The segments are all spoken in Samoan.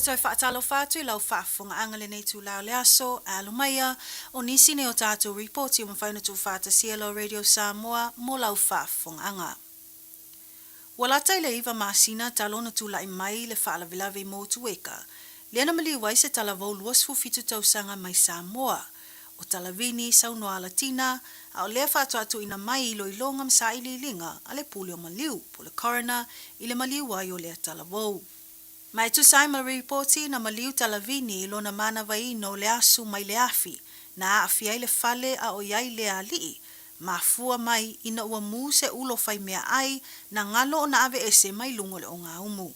E toe faatalofa atu i lau faafofogaaga lenei itula o le aso, e alo maia, o nisi nei o tatou ripoti ua mafai ona tuufaatasia e lau Radio Samoa mo lau faafofogaaga. Ua lata i le iva masina talu ona tulai mai le faalavelave i Motueka, lea na maliu ai se talavou 27 tausaga mai Samoa. O Talavini saunoa Latina, a o lea faatoa tuuina mai i iloiloga ma sailiiliga a le Pule o Maliu, po o le Coroner, i le maliu ai o lea talavou. Ma e tusa ai ma le ripoti, na maliu Talavini i lona manavaina o le asu mai le afi na aafia ai le fale a o i ai lea alii, mafua mai ina ua mu se ulo fai meaai na galo ona aveese mai luga o le ogaumu.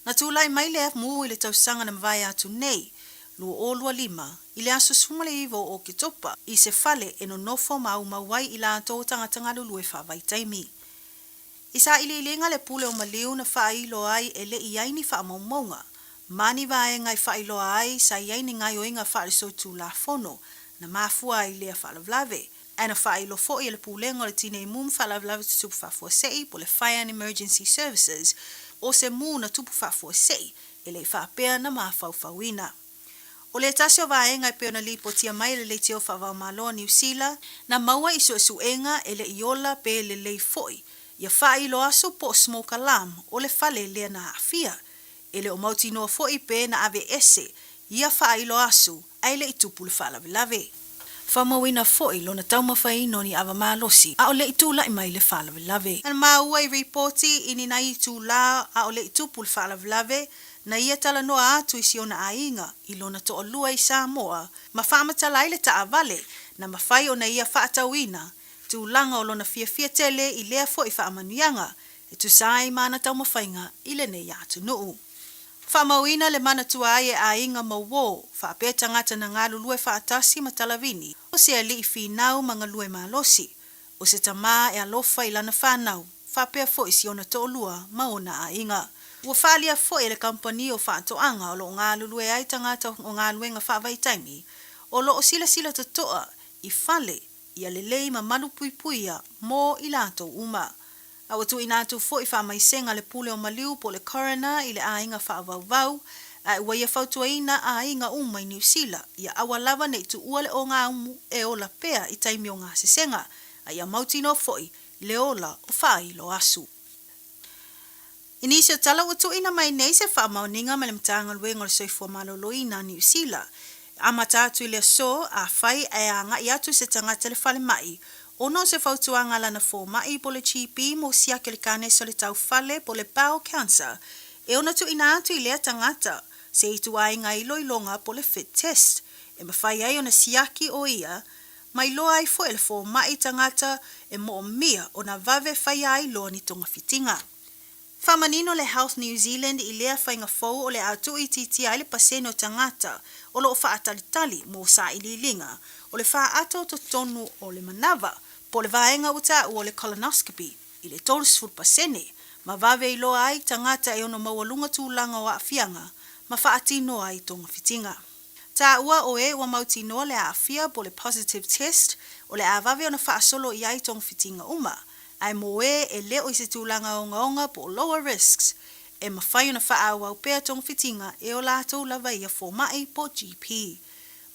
Na tulai mai lea mu i le tausaga na mavae atu nei, 2025, i le aso 19 o Oketopa, i se fale e nonofo ma aumau ai i latou o tagata galulue faavaitaimi. I sailiiliga le pule o Maliu na faailo ai e le i ai ni faamaumauga ma ni vaega e faailoa ai sa i ai ni gaoioiga faalesolitulafono na mafua ai lea faalavelave, ae na faailo foi e le Pulega o le Tinei Mu ma Faalavelave Tutupu Faafuasei po o le Fire and Emergency Services o se mu na tupu faafuasei e le i faapea na mafaufauina. O le tasi o vaega e pei ona lipotia mai e le Leitio Faavaomalo a Niu Sila, na maua i suesuega e le i ola pe lelei foi ia faailo asu po o smoke alarm o le fale lea na aafia. E le o mautinoa foi pe na aveese ia faailo asu ae le i tupu le faalavelave. Faamauina foi lona taumafaina o ni ava malosi a o le i tulai mai le faalavelave. Na maua i ripoti i ni nai itulā a o le i tupu le faalavelave, na ia talanoa atu i si ona aiga i lona toalua i Samoa ma faamatala ai le taavale na mafai ona ia faatauina tulaga o lona fiafia tele i lea foi faamanuiaga e tusa ai ma ana taumafaiga i lenei atunuu. Faamauina le manatua ai e aiga ma uō, faapea tagata na galulue faatasi ma Talavini, o se alii finau ma galue malosi, o se tamā e alofa i lana whanau, faapea foi si ona toalua ma ona aiga. Ua faaalia foi e le kamupani o faatoaga o lo o galulue ai tagata o galuega faavaitaimi, o lo o silasila totoa i fale ia lelei ma malupuipuia mo i latou uma. A ua tuuina atu foi faamaisega le pule o Maliu po o le coroner i le aiga faavauvau, ae ua ia fautuaina aiga uma i Niu Sila ia aua lava ne i tuua le ogaumu e ola pea i taimi o gasesega, a ia mautinoa foi le ola o faailo asu. I nisi o tala ua tuuina mai nei se faamaoniga mai le Matagaluega o le Soifua Maloloina a Niu Sila, e amata atu i le aso, afai ae agai atu se tagata i le falemai ona o se fautuaga a lana fomai po o le GP mo siaki o le kanesa o le taufale po o le bowel cancer, e ono tuuina atu i lea tagata se ituaiga iloiloga po o le fit test e mafai ai ona siaki o ia ma iloa ai foi e le fomai tagata e moomia ona vave faia ai loa ni togafitiga. Faamanino le Health New Zealand i lea faiga fou o le a tuuitiitia ai le pasene o tagata o lo o faatalitali mo sailiiliga o le faaato totonu o le manava po o le vaega ua taua o le colonoscopy i le 30% ma vave iloa ai tagata e ono maualuga tulaga o aafiaga ma faatino ai togafitiga. Taua o e ua mautinoa le aafia po o le positive test o le a vave ona faasolo i ai togafitiga uma, ae mo e e le o i se tulaga ogaoga po o lower risks, e mafai ona faaauau pea togafitiga e o latou lava ia fomai po o GP.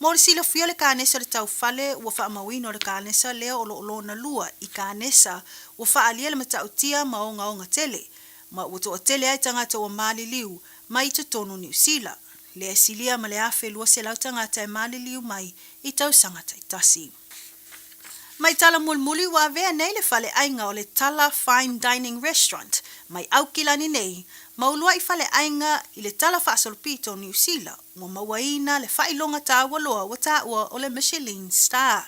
Mo le silafia o le kanesa o le taufale ua faamauina o le kanesa lea o lo o lona lua i kanesa ua faaalia le matautia ma ogaoga tele ma ua toatele ai tagata ua maliliu mai i totonu o Niu Sila. Lea e silia ma le 1,200 tagata e maliliu mai i tausaga taitasi. Mai tala mulimuli ua avea nei le faleaiga o le Tala Fine Dining Restaurant mai Aukilani nei ma uluai faleaiga i le tala faasolopito o Niu Sila ua mauaina le faailoga taua loa ua taua o le Michelin Star.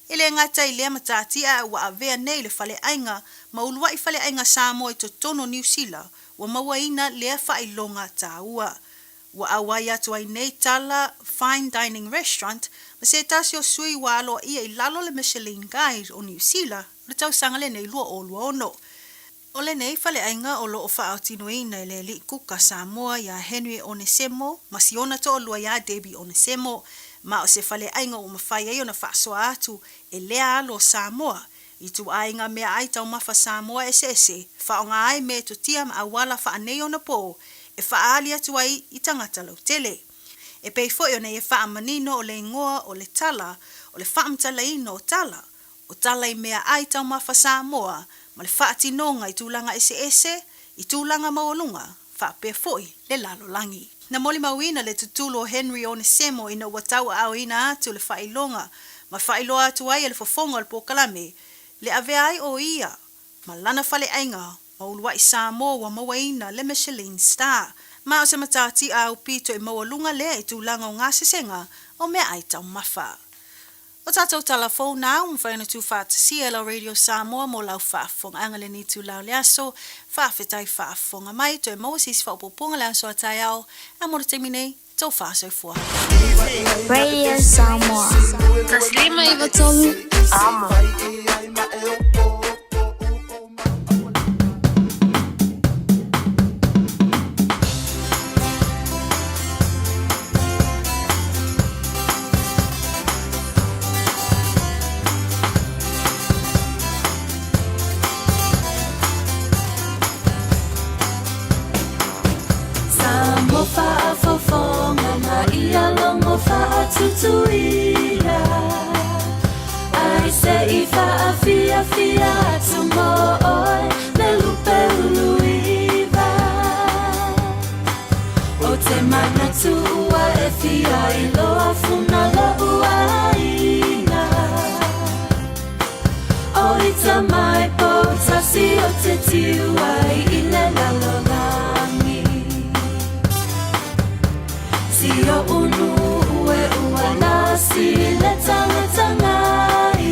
E le gata i lea matatia ae ua avea nei le faleaiga ma uluai faleaiga Samoa i totonu o Niu Sila ua mauaina lea faailoga taua. Ua auai atu ai nei Tala Fine Dining Restaurant ma se tasi o sui ua aloaia i lalo o le Michelin Guide o Niu Sila o le tausaga lenei 2026. O lenei faleaiga o lo o faaotinoina e le alii kuka Samoa iā Henry Onesemo ma si ona toalua iā Debbie Onesemo, ma o se faleaiga ua mafai ai ona faasoa atu e lea alo o Samoa Ituaiga meaai taumafa Samoa eseese, faaaoga ai metotia ma auala faaneionapo e faaali atu ai i tagata lautele. E pei foi ona ia faamanino o le igoa o le tala o le faamatalaina o tala, o tala i meaai taumafa Samoa ma le faatinoga i tulaga eseese, i tulaga maualuga, faapea foi le lalolagi. Na molimauina le tutulu o Henry Onesemo ina ua tauaaoina atu le faailoga ma faailoa atu ai e le fofoga o le polokalame le avea ai o ia ma lana faleaiga ma uluai Samoa ua mauaina le Michelin Star. Ma o se matatia aupito i maualuga lea i tulaga o gasesega o meaai taumafa. O tatou tala fou na ua mafai ona tuufaatasia e lau Radio Samoa mo lau faafofogaaga lenei itula o le aso. Faafetai faafofoga mai, toe maua se isi faaopoopoga le aso a taeao, ae mo le taimi nei, tou faasoifua. Radio Samoa. 193 Amo. Samoa faafofoga ma ia logo faatutuila Ai se i faafiafia atu mo oe le lupe uluiva O te manatu ua e fia iloa funa lo'u aiga O ita mai poutasi o te tiu ai i le lalolagi Si o unu ue ua lasi le tangatangai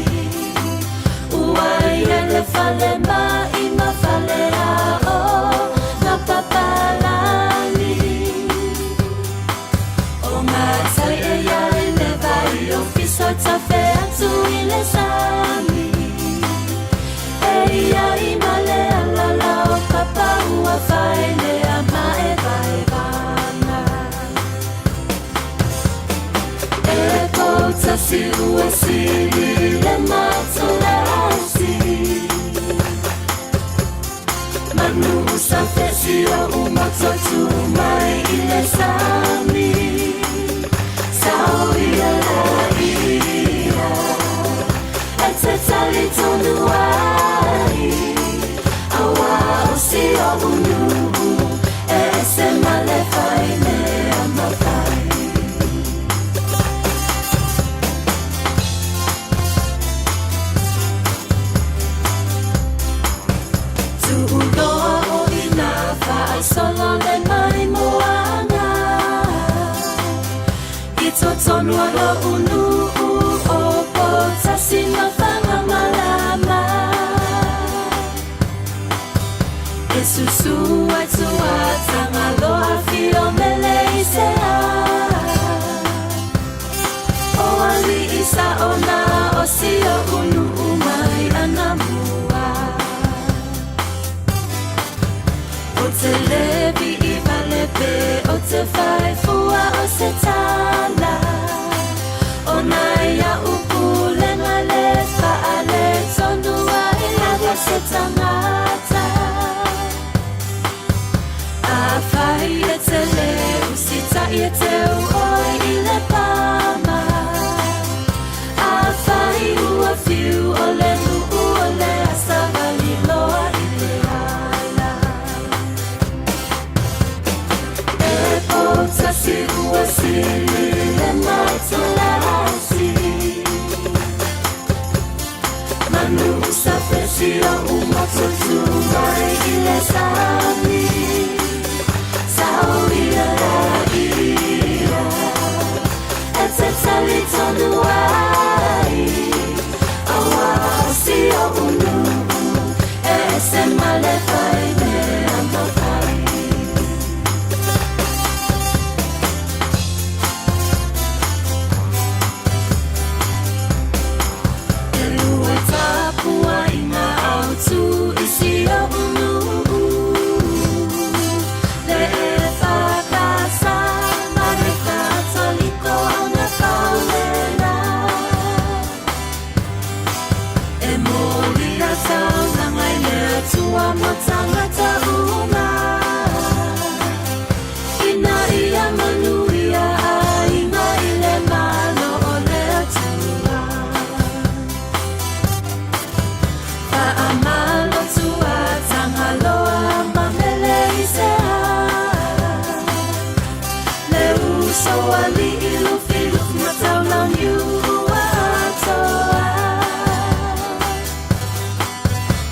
Ua ia le fale mai ma fale ao na papalagi O ngā tai e ia i le vai o fiso tafe atu i le sami E ia i male alala o papa ua whaelea ma e vaevana E poutasi ua sili le matolasi Manu sa fesi o umototu mai i le sami Sao ia la ia E te tali tonu ai Aua o si o unu E ese ma le fai mea mafai Tuuloa o ina whaasolo le mai moana I totonu o lo unu o poutasi ma whangamalama E susu ai tua tangaloa fio mele i se a O ali isa ona o si o unu mai ana mua O te levi i vale pe o te whaifua o se tala O nai a upu lenga le whaale tonu ai lava se tangata A whai e te le usita i e te oi i le pama A whai ua fiu o le nuu o le asavali loa i le ala E poutasi ua sili le matolasi Manu sa fesi o umototu mai i le sami Sao ia la ia E te tali tonu ai Aua o si o unu E ese ma le fai mea mafai E lua tapua i ngā autu i si o unu. Alii Lufilufi ma Taulauniu ua atoa.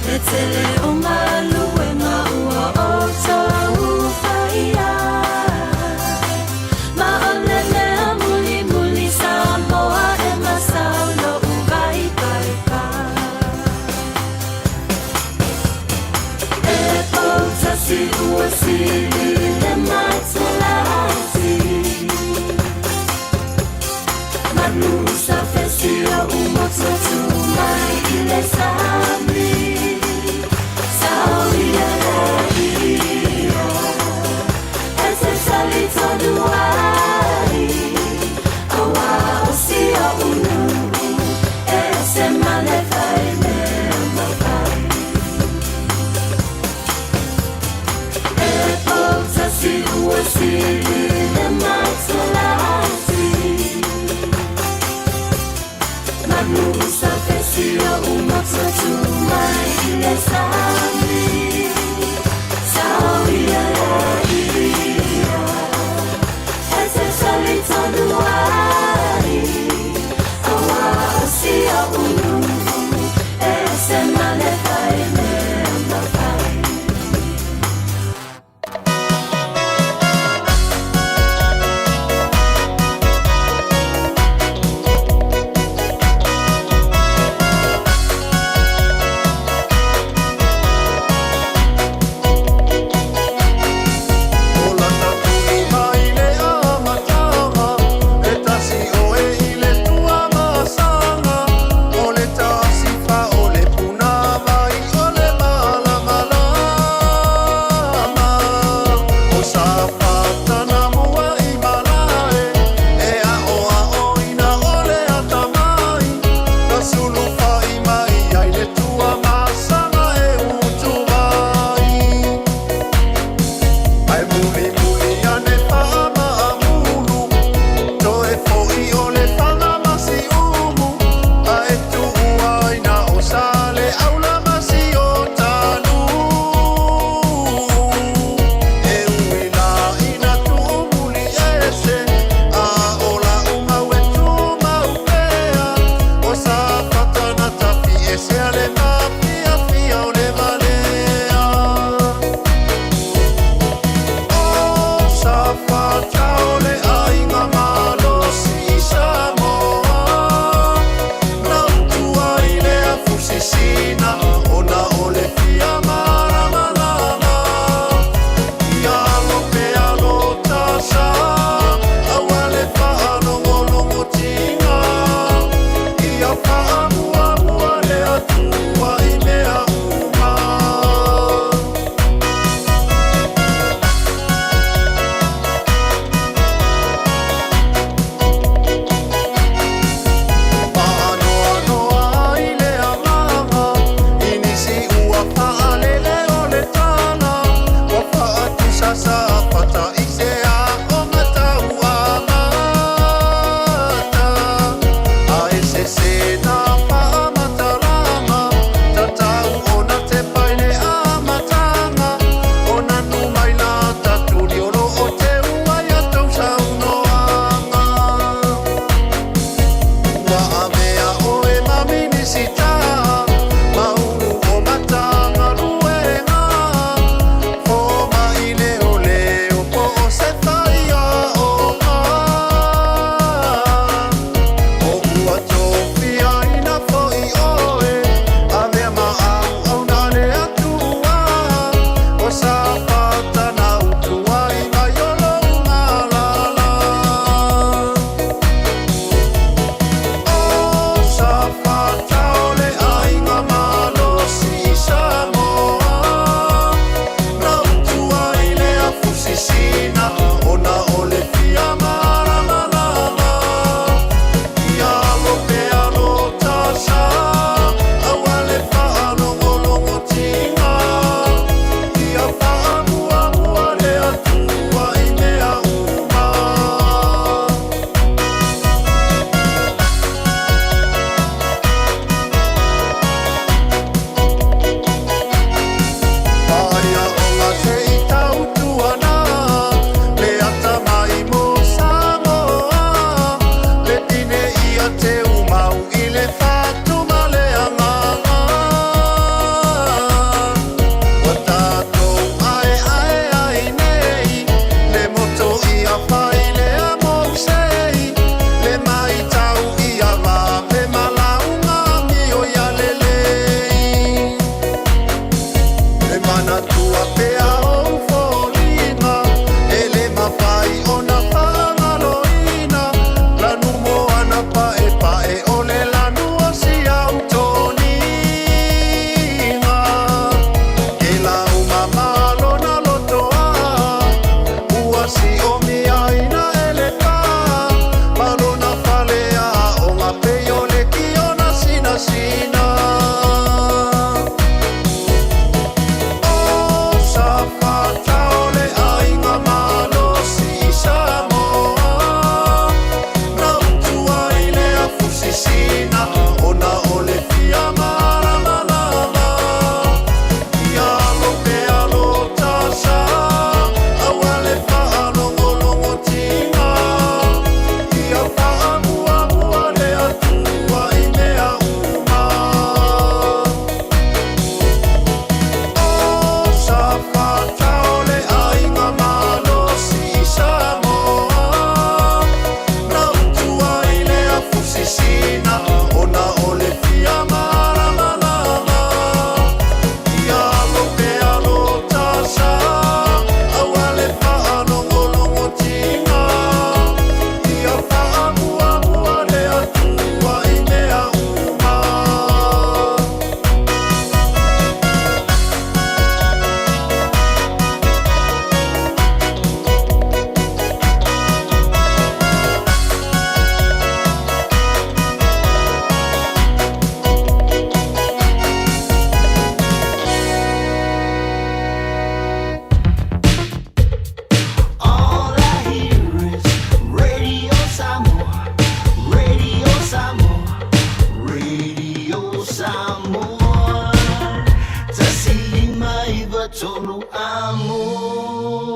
Le tele o galuega ua outou faia. Ma o le mea mulimuli Samoa e masau lou vaivaiga. E poutasi ua sili le matalasi. Manu sa fesi o umotu tu mai i le sami. Sao ia le ia. E te tali tonu ai. Aua o si o unu. E se male fai mea mafai. E poutasi ua sili le matalasi. Manu sa fesi o umotu.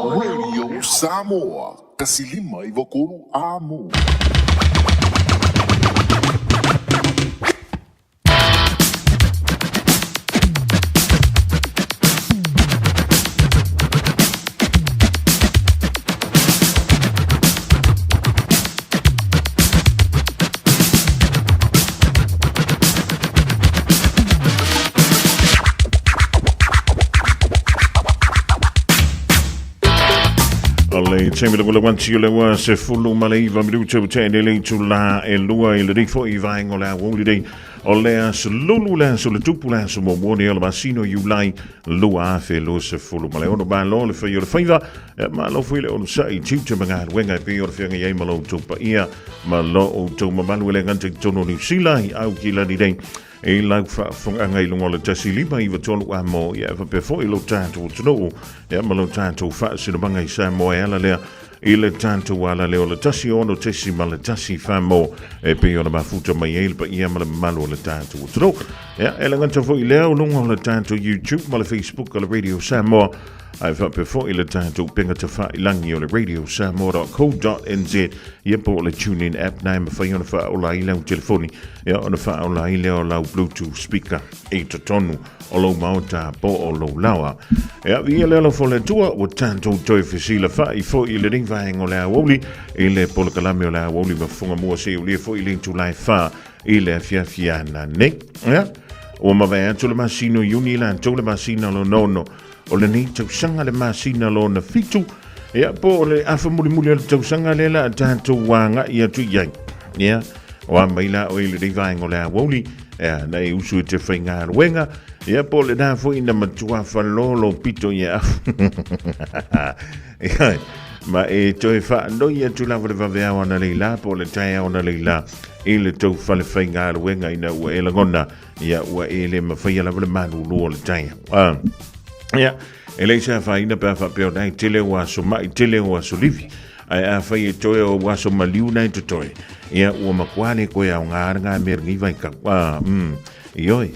Radio Samoa, 159 Amo. O le taimi le wanti o le ua se fulu ma le iva minuta o tene le itulā e lua i lenei foi vaega o le aoauli nei o le aso lulu le aso le tupu le aso muamua nei o le masina o Iulai 2026. Malo le fai o le faiva, e malo foi le onosai i tiute ma galuega e pei o le feagai ai ma lo outou paia ma lo outou mamalu e le gata i totonu o Niu Sila i Aukilani nei i lau faafofogaaga i luga o le 159 amo ia e faapea foi lo tatou atunuu ia ma lo tatou faasinomaga i Samoa e ala lea i le tatou ala lea o le 16.1 famo e pei ona mafuta mai ai le paia ma le mamalu o le tatou atunuu. Ia, e le gata foi i lea o luga o le tatou YouTube ma le Facebook o le Radio Samoa, ae faapea foi le tatou upega tafailangi o le radiosamoa.co.nz ia po o le TuneIn app na e mafai ona faaola ai lau telefoni ia ona faaola ai lea o lau Bluetooth speaker i totonu o lou maota po o lou laoa. E avi ia le alofa o le Atua, ua tatou toe fesilafai foi i lenei vaega o le aoauli, i le polokalame o le aoauli ma fofoga mua seia ulia foi i le itula e whā i le afiafi ana nei. Ia, ua mavae atu le masina o Iuni i latou le masina lona ono o lenei tausaga le masina lona fitu, ia po o le afa mulimuli o le tausaga lea la a tatou agai atu i ai. Ia, o a mai la oe i lenei vaega o le aoauli, ia, na e usu i te faigaluega, ia po o lena foi na matua falolo pito i e afu. Ia, ma e toe faanoi atu lava le vaveao ana leila po o le taeao ana leila i le tou fale faigaluega ina ua e lagona, ia ua e le mafaia lava le malulu o le taeao. Ah. Ia, e leai se afaina pe a faapea o na e tele o aso mai, tele o aso livi. Ae afai e toe o aso maliu na e totoe, ia ua matua le koe aoga ana ngā mea lenei vaitau. Ah, ioe.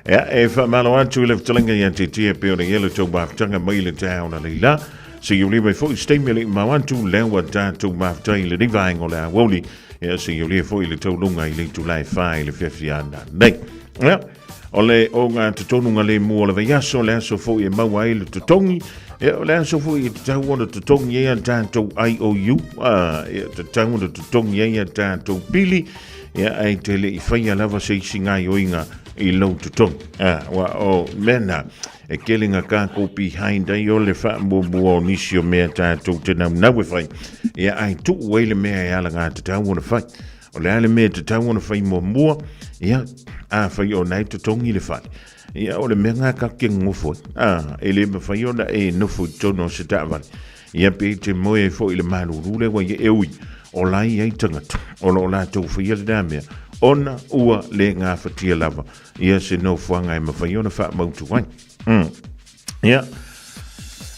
Ia, e whaamalo atu i le fetalenga ia te tia pe o le ielo tau mafutanga mai le taeao na leila. Se i ulia mai foi se taimi e le i mau atu, lea ua tātou mafutai i lenei vaega o le aoauli. Ia, se i ulia foi le taulunga i le itula e whā i le fiafia ana nei. Ia, o le o ngā totonuga le mua o le vaiaso, le aso foi e maua ai le totogi, ia, o le aso foi e tatau ona totogi ai a tātou IOU, ia, tatau ona totogi ai a tātou pili, ia, ai te le i whaia lava se isi ngaioiga i lou totogi. Ua o mea nā, e kele ngā kākou behind ai o le whaamuamua o nisi o mea tātou te naunau e whai, ia, ai tuu ai le mea e ala ngā tatau ona whai. O le a le mea e tatau ona whai muamua, ia, a whai o nai totogi le whare. Ia, o le mea ngā ka ke ngofo, a, e le mawhai ona e nofo i totonu o se taavale. Ia, pe te moe ai foi le malulu le wa ia e ui, o lai ai tangata, o lo o latou whaia le nā mea, ona ua le ngāwhatia lava, ia se nofoanga e mawhai ona whaamautu ai. Ia.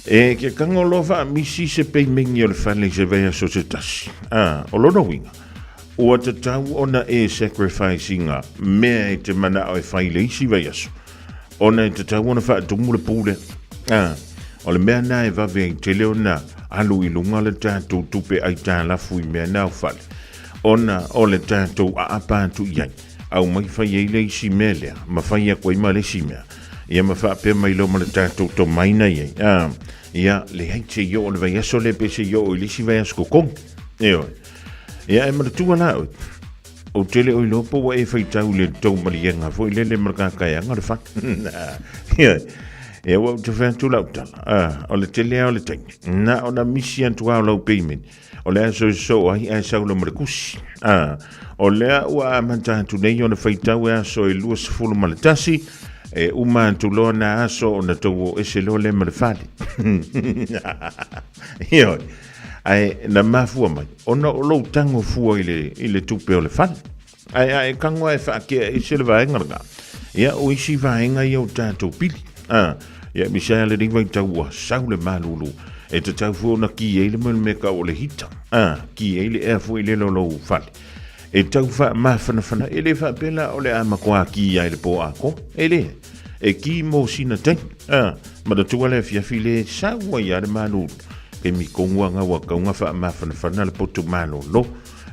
E ke kago loa faamisi se peimengi o le fale i se vaiaso se tasi. A, o lona uiga, ua tatau ona e sacrifice iga mea e te manao e fai i le isi vaiaso, ona e tatau ona faatumu le pu lea. A, o le mea na e vave ai tele ona alu i luga le tatou tupe aitalafu i mea na o fale, ona o le tatou aapa atu i ai. Aumai fai ai le isi mea lea, ma fai atu ai ma le isi mea. Ia ma faapea mai loa ma le tatou tomai na i ai. A, ia, leai se i oo i le vaiaso lea pe se i oo i le isi vaiaso kokogi. Ioe. Ia e manatua la oe, ou te le o iloa po ua e faitau i le tou maliega foi lele ma le kakaeaga o le fale. Ioe. Ia ua ou te fai atu lau tala, a, o le tele lava o le taimi, na ona misi atu lava o lau payment O le aso e sosoo ai ae sau loa ma le kusi. A, o lea ua amata atu nei ona faitau e aso e 21, e uma atu loa na aso ona tou o ese loa lea ma le fale. Ioe. Ae na mafua mai, ona o lou tago fua i le, i le tupe o le fale. Ae a e tago a e faakea ese le vaega lena, ia o isi vaega ia o tatou pili. A, ia misa ia lenei vaitau ua sau le malulu, e tatau foi ona ki ai le mea mea tau o le hita. A, ki ai le ea foi lele o lou fale. E tau faamafanafana, e le faapea la o le a matua ki ai le pō atoa. E le, e ki mo sina taimi. A, manatua le afiafi le sau ai a le malulu. Taimi tonu a ngau a kaunga faamafanafana le potu malolo.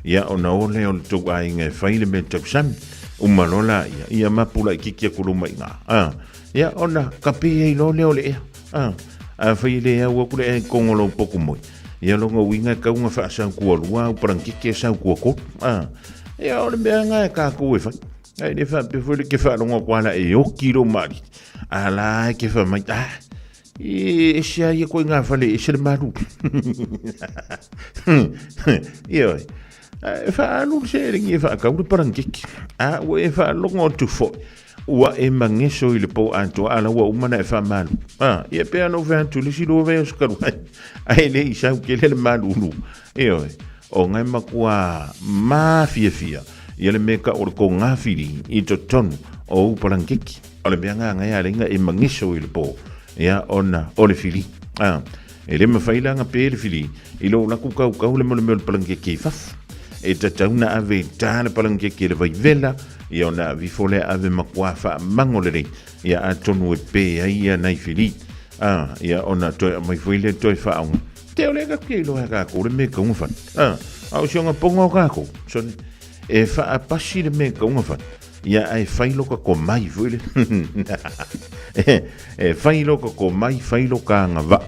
Ia, ona o lea o le tou aiga e fai le mea tausami. Uma loa la ia, ia mapu laitiiti atu luma i ina. A, ia, ona kape ai loa lea o le ea. A, afai e le au atu le ea i totonu o lou potu moi, ia lona uiga e tatau ona faasautualua au palangitiki e sautuatolu. A, ia, o le mea lena e tatou e fai. Ae le faapea foi le ke faalogo atu lava la e oti lou malie, a la e te fai mai, ah, E ese a ia koe ngā whale, ese le maru. Ioe. E whaalu le seelengi e whaakau le parangeki. A ua e whaalongo atu foi. Ua e mangeso i le pō atoa a la ua uma na e whaamalu. A, ia pea no whea atu le si lua vea o sakaru ai. Ai le i sau kele le malulu. Ioe. O ngai makua māfiafia. Ia le mea ka o le kongāwhiri i totonu o u parangeki. O le mea ngā ngai a lenga e mangeso i le pō, ia, ona o le fili. A, e le mawhai la nga pē le fili, i lou laku kaukau le mole mea o le palangeke i fafo. E tatau na ave i tā le palangeke le vai vela, ia ona avifo lea ave makuā whaamango lelei, ia atonu e pē ai ia nai fili. A, ia ona toe aumai foi lea toe whaaonga. Te o le ka ke iloa e kākou le mea kaunga whai. A, a o si onga ponga o kākou. So, e whaapasi le mea kaunga whai. Ia ae fai loka ko mai foi le. E fai loka ko mai, fai loka anga va.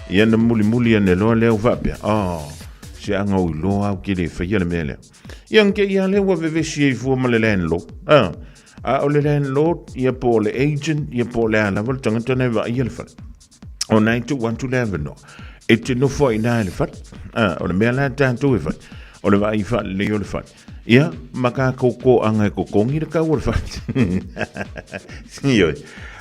Ia na muli muli ane loa lea u faapea, oh, se anga o iloa au ke le faia le mea lea. Ia nke ia lea ua vevesi ai fua ma le landlord. Ah, a o le landlord, ia po o le agent, ia po o le a lava le tangata na e vaaia le fale. Ona e tuu atu le avanoa e te nofo ai i le fale. Ah, o le mea la tātou e fai, o le vaai faalelei o le fale. Ia, ma kākou kōaga e kokogi le kau o le fale. Ioe.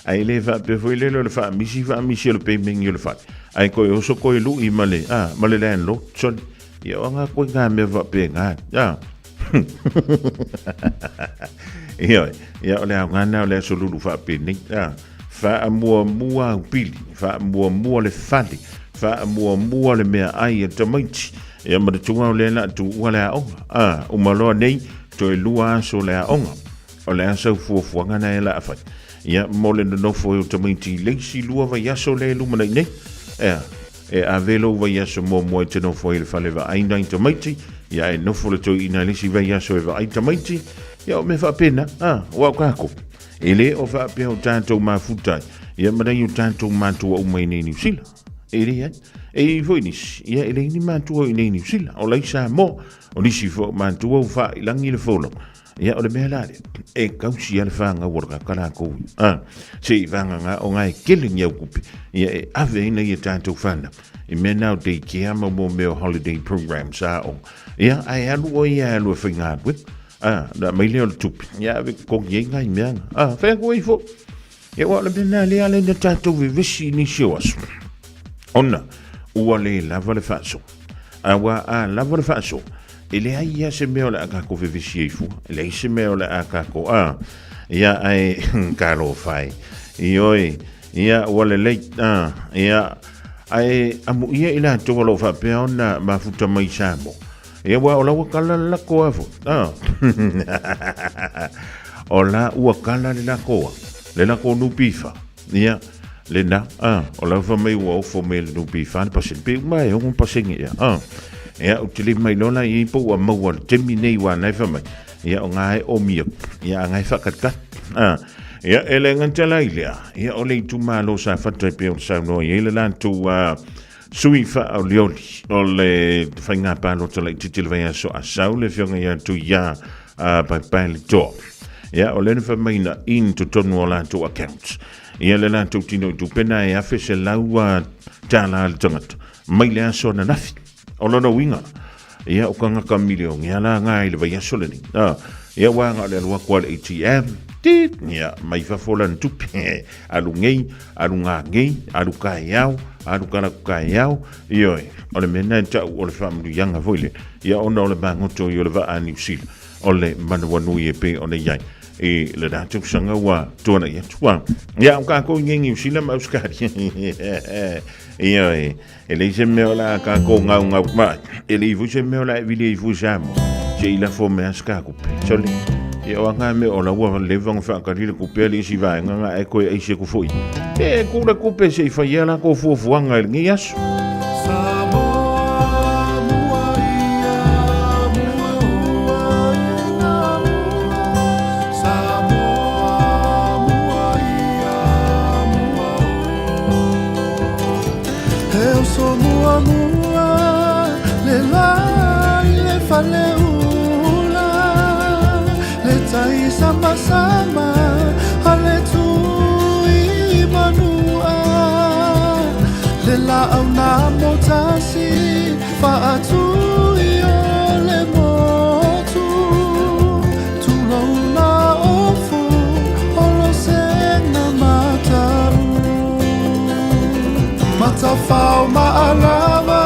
Ai le faapea foi lele o le faamisi faamisi o le peimengi o le fale. Ai koe oso koe lui ma le, ah, ma le landlord. Sorry. Ia, o ngā koe ngā mea faapea ngā. Ah. Ioe. Ia, o le ao ngā nā o le aso lulu faapenei. Ah. Faamuamua au pili, faamuamua le fale, faamuamua le meaai a tamaiti. Ia manatua o lea la tuua le aoga. A, uma loa nei, toe lua aso le aoga. O le a sau fuafuaga na e la fai. Ia, mo le nonofo e o tamaiti i le isi lua vaiaso le lumanai nei. Ea, e ave lou vaiaso muamua i te nofo ai le fale vaai nai tamaiti, ia e nofo le toeaina i le isi vaiaso e vaai tamaiti. Ia o mea faapena, a, ua o kākou. E le o faapea o tātou mafuta ai, ia ma nei o tātou mātua uma i nei Niu Sila. E le ai. E i foi nisi, ia e leai ni mātua i nei Niu Sila. O lai Samoa, o nisi foi o mātua ua faailangi le folau. Ia o le mea la lea, e kausi a le whāngau o le kaka lākou. A, se i whānganga o ngā e kele ni au kupe, ia e ave ai nei e tātou whānau. I mea nā o daycare ma mō mea o holiday programs a o. Ia, ai alu o ia alu e whai ngā A, na mai lea o le tupe, ia ave kokogi ai ngai mea nga. A, whai aku ai fo. Ia ua o le mea nā lea ale na tātou vevesi i nisi o aso. Ona, ua le lava le faaso. A ua a lava le faaso, e leai ia se mea o le a kākou vevesi ai fua. E leai se mea o le a kākou, a, ia ai, talofa e. Ioe, ia ua lelei, a, ia, Ae amuia i latou o lo o faapea ona mafuta mai i Samoa. Ia aua o la ua kala le lako a foi. Ah. O la ua kala le lako a. Le lako NPF. Ia, lena. Ah, o la ua mai ua ofo mai le NPF le pasene. Pe uma e 6% ia. Ah. Ia, ou te le mailoa la i ai po ua maua le taimi nei ua na e fai mai. Ia, o ngā e omia. Ia, a ngā e whakatata. Ah. Ia, e le gata la i lea. Ia, o le itumalo Safata e pei ona saunoa i ai le latou sui faaolioli o le faiga palota laitiiti le vaiaso a sau le afioga ia Tuia Paepaeletoa. Ia, o lea na fai mai na in totonu o latou accounts. Ia, le latou tino i tupe na e $1,100 le tagata mai le aso ananafi. O lona uiga, ia o kangaka milioni a la nga i le vaiaso lenei. Ah, ia ua aga o le alu atu a le ATM, tit, ia mai fafo lana tupe. Alu nei, alu ngā nei, alu kaeao, alu kalaku kaeao, ioe, o le mea lena e tau o le faamanuiaga foi lea. Ia ona o le magoto ia o le vaa a Niu Sila, o le manawanui e pei ona i ai i le la tausaga ua tuanai atu. Ah, ia o kākou i nei Niu Sila ma Ausetalia. Ioe, E leai se mea o le a kākou gaugau mai. E leai foi se mea o le a e vili ai fua i Samoa. Se i lafo mai a se kā kupe. Sole. Ia o anga mea o la ua leva ona whaakari le kupe a le isi vaenga nga e koe aise ku foi. E ku le kupe se i whai a la ko fuafuaga i lenei aso. He oso muamua le la i le faleula, le tai samasama a le tui manua, le laau na motasi faatui o le motu, tulou na ofu o lo sena matau. Matawhao maalama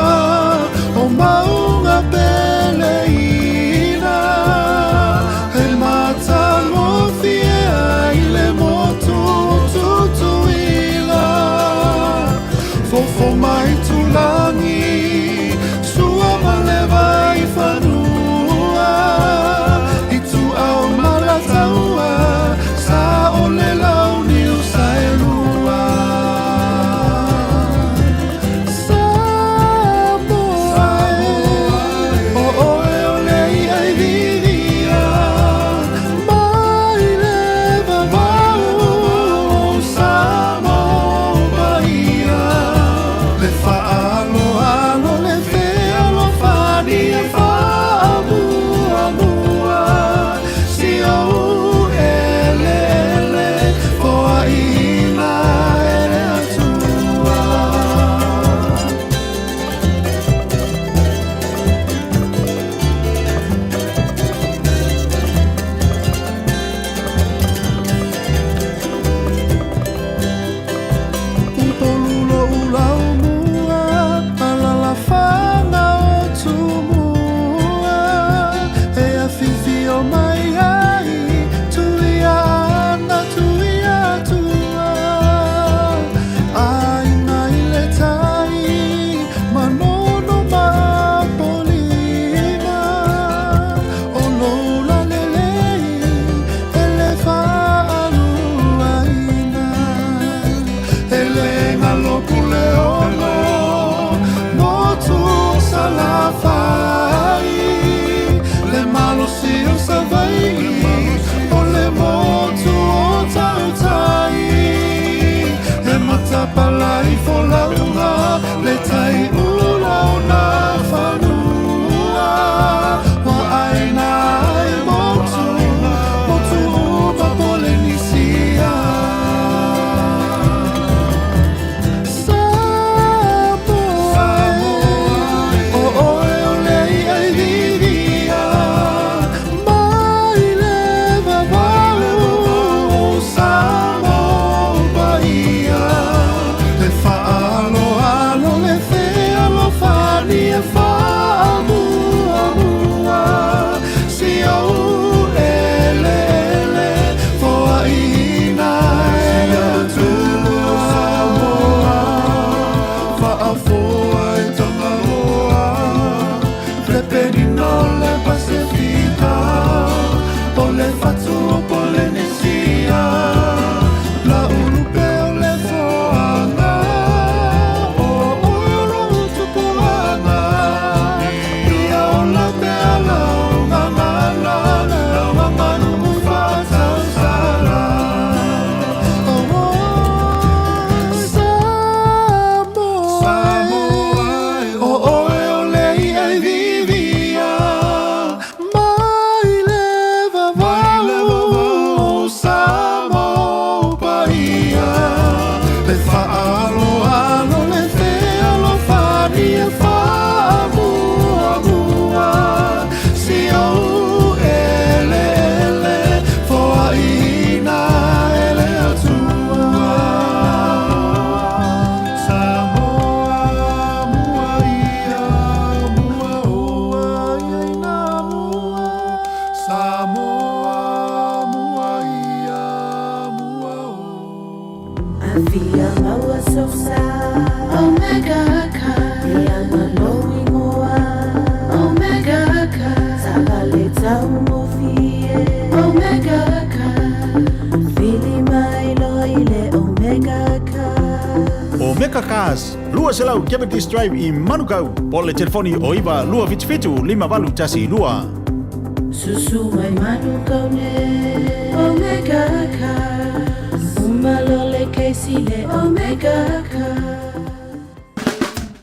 o maunga peleina, he matagofie ai le motu o Tutuila. Fofo mai tulangi, sua ma le vai whanua, i tu au malataua, sa o le lau niu sa e lua. Samoa e, o oe o le ia i viria, mai le vavau o Samoa paia, le whaaloalo. Ia faamuamua si ou eleele foaiina e le Atua. Samoa mua ia mua ua ia ina mua. Samoa mua ia mua o. Afia maua sosa Omega Cars Ia malo ingoa Omega Cars Taavale taugofie Omega Cars Vili mai loa i le Omega Cars. Omega Cars, 200 Jeopardy Drive i Manukau, po o le telefoni o 9 277 5812. Susu mai Manukau nei Omega Cars Uma loa le kesi le Omega Cars.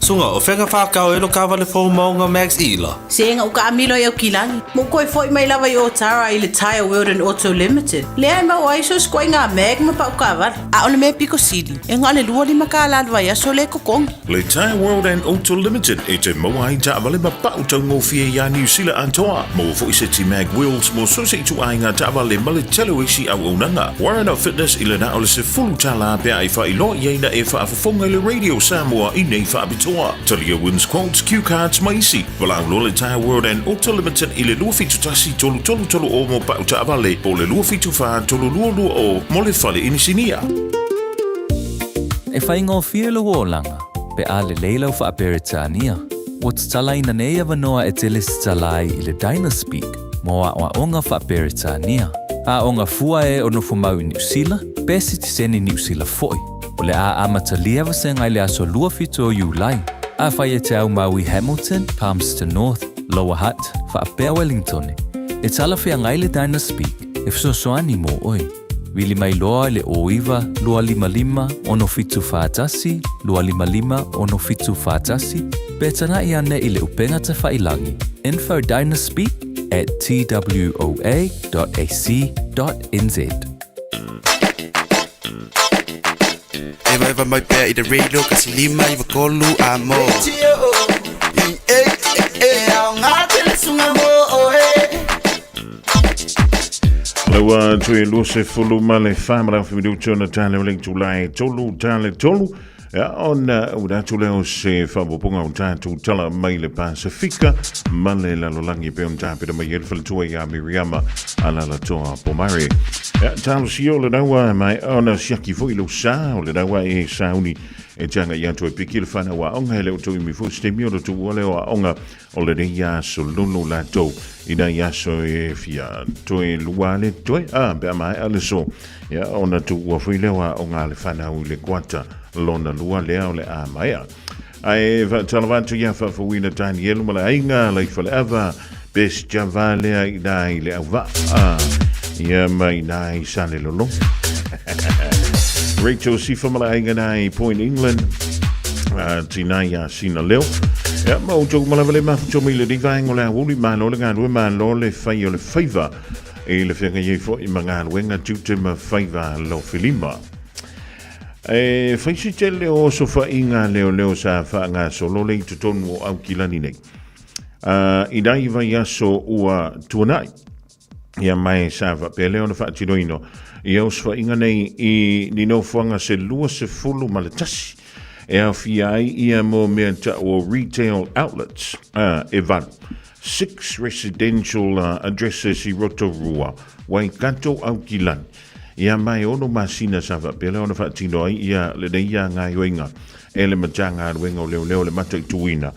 Suga, o fea na whākau e lo kāwale fou maunga Max Ila? Sega u kaamilo i Aukilani, ma ua toe foi mai lava i Otara i le Tyre World and Auto Limited, lea e maua ai so isi mag ma pau taavale. A o le mea pito sili, e na o le 25 kālā le vaiaso lea e totogi. Le Tyre World and Auto Limited e te maua ai taavale ma pau taugofie iā Niu Sila atoa. Maua foi seti mag wheels mo so o se ituaiga taavale ma le tele o isi auaunaga. Warren of Fitness i le na o le $10 pe a e faailoa i ai na e faafofoga i le Radio Samoa i nei faapitoa. Talia Wins Quotes, Cue Cards ma isi. Valaau loa le Tyre World and Auto Limited i le 271 3330 mo pau taavale po o le 274 3220 mo le fale inisinia. E faigofie lou olaga pe a lelei lau Faa-Peretania. Ua tatalaina nei avanoa e te lesitala ai i le Dynaspeak mo aoaoga Faa-Peretania. Aoga fua e o nofomau i Niu Sila, pe sitiseni Niu Sila foi. O le a amatalia vasega i le aso 27 o Iulai. Afai e te aumau i Hamilton, Palmerston North, Lower Hutt, faapea Wellingtone, e talafeagai le Dynaspeak e fesoasoani mo oe. Vili mai loa i le 09 255 6741 255 6741 pe tagai ane i le upega tafailangi info dynaspeak at twoa.ac.nz. Evaeva mai pea i le radio 153 a mo. Ua toe 24 ma le fa ma le afa minuta ona tale o le itula e tolu tale tolu. Ia, ona ua atu lea o se faaopoopoga o tatou tala mai le Pasefika ma le lalolagi pei ona tapena mai ai le faletua ia Miriama Alalatoa Pomare. Ia, talosia o lena ua mai ona siaki foi lou sa, o lena ua e sauni e te agai atu e piki le whanau aoga, e le o tau imi foi se taimi ona tuua lea o aoga o lenei aso lolo latou i nai aso e fia toe lua le toe a pe a maea le so ia ona tuua foi lea o aoga a le whanau i le kuata lona lua lea o le a maea. Ae faatalofa atu ia Faafouina Danielu ma le aiga la i Faleava Best Java lea i nā i le auvaa a ia ma i nā i Salelologa. Rachel Sifa ma le aiga nā i Point England a tina ia Sina Leo. Ia ma outou uma lava le mafuto mai le nei vaega o le aoauli malo le galue malo le fai o le faiva i le feagai ai foi ma galuega tiute ma faiva lofilima. E fai si tele o osofaiga leoleo sa faagasolo le i totonu o Aukilani nei. I nai vaiaso ua tuanai, ia mai sa faapea lea ona faatinoina ia osofaiga nei i ni nofoaga se 21 e aofia ai ia mo mea tau o retail outlets e valu. Six residential addresses i Rotorua, Waikato, Aukilani. Ia mai ono masina sa faapea lea ona faatino ai ia lenei ia gaoioiga e le Matagaluega o Leoleo le mataituina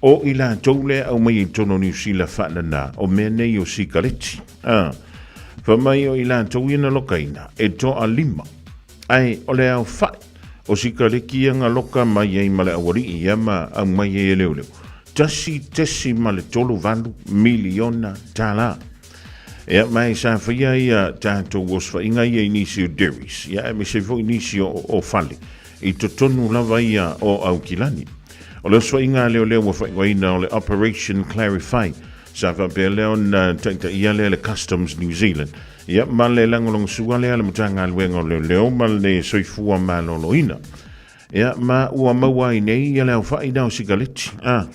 o i latou lea aumai i totonu o Niu Sila faanana o mea nei o sikaleti. A, fai mai o i latou ia na lokaina e toalima, ae o le aofai o sikaleki ia na loka mai ai ma le aualii ia ma aumai ai e leoleo, $1.38 miliona tālā. Ia, mai sa whaia ia tātou osofaiga ia i nisi o dairies, ia aemaise foi nisi o, o fale, i totonu lava ia o Aukilani. O le osofaiga a leoleo ua faaigoaina o le Operation Clarify, sa faapea lea ona taitaia lea le Customs New Zealand, ia ma le lagolagosua lea a le Matagaluega o Leoleo ma le Soifua Maloloina. Ia, ma ua maua ai nei ia le aofa'i na o sikaleti. A,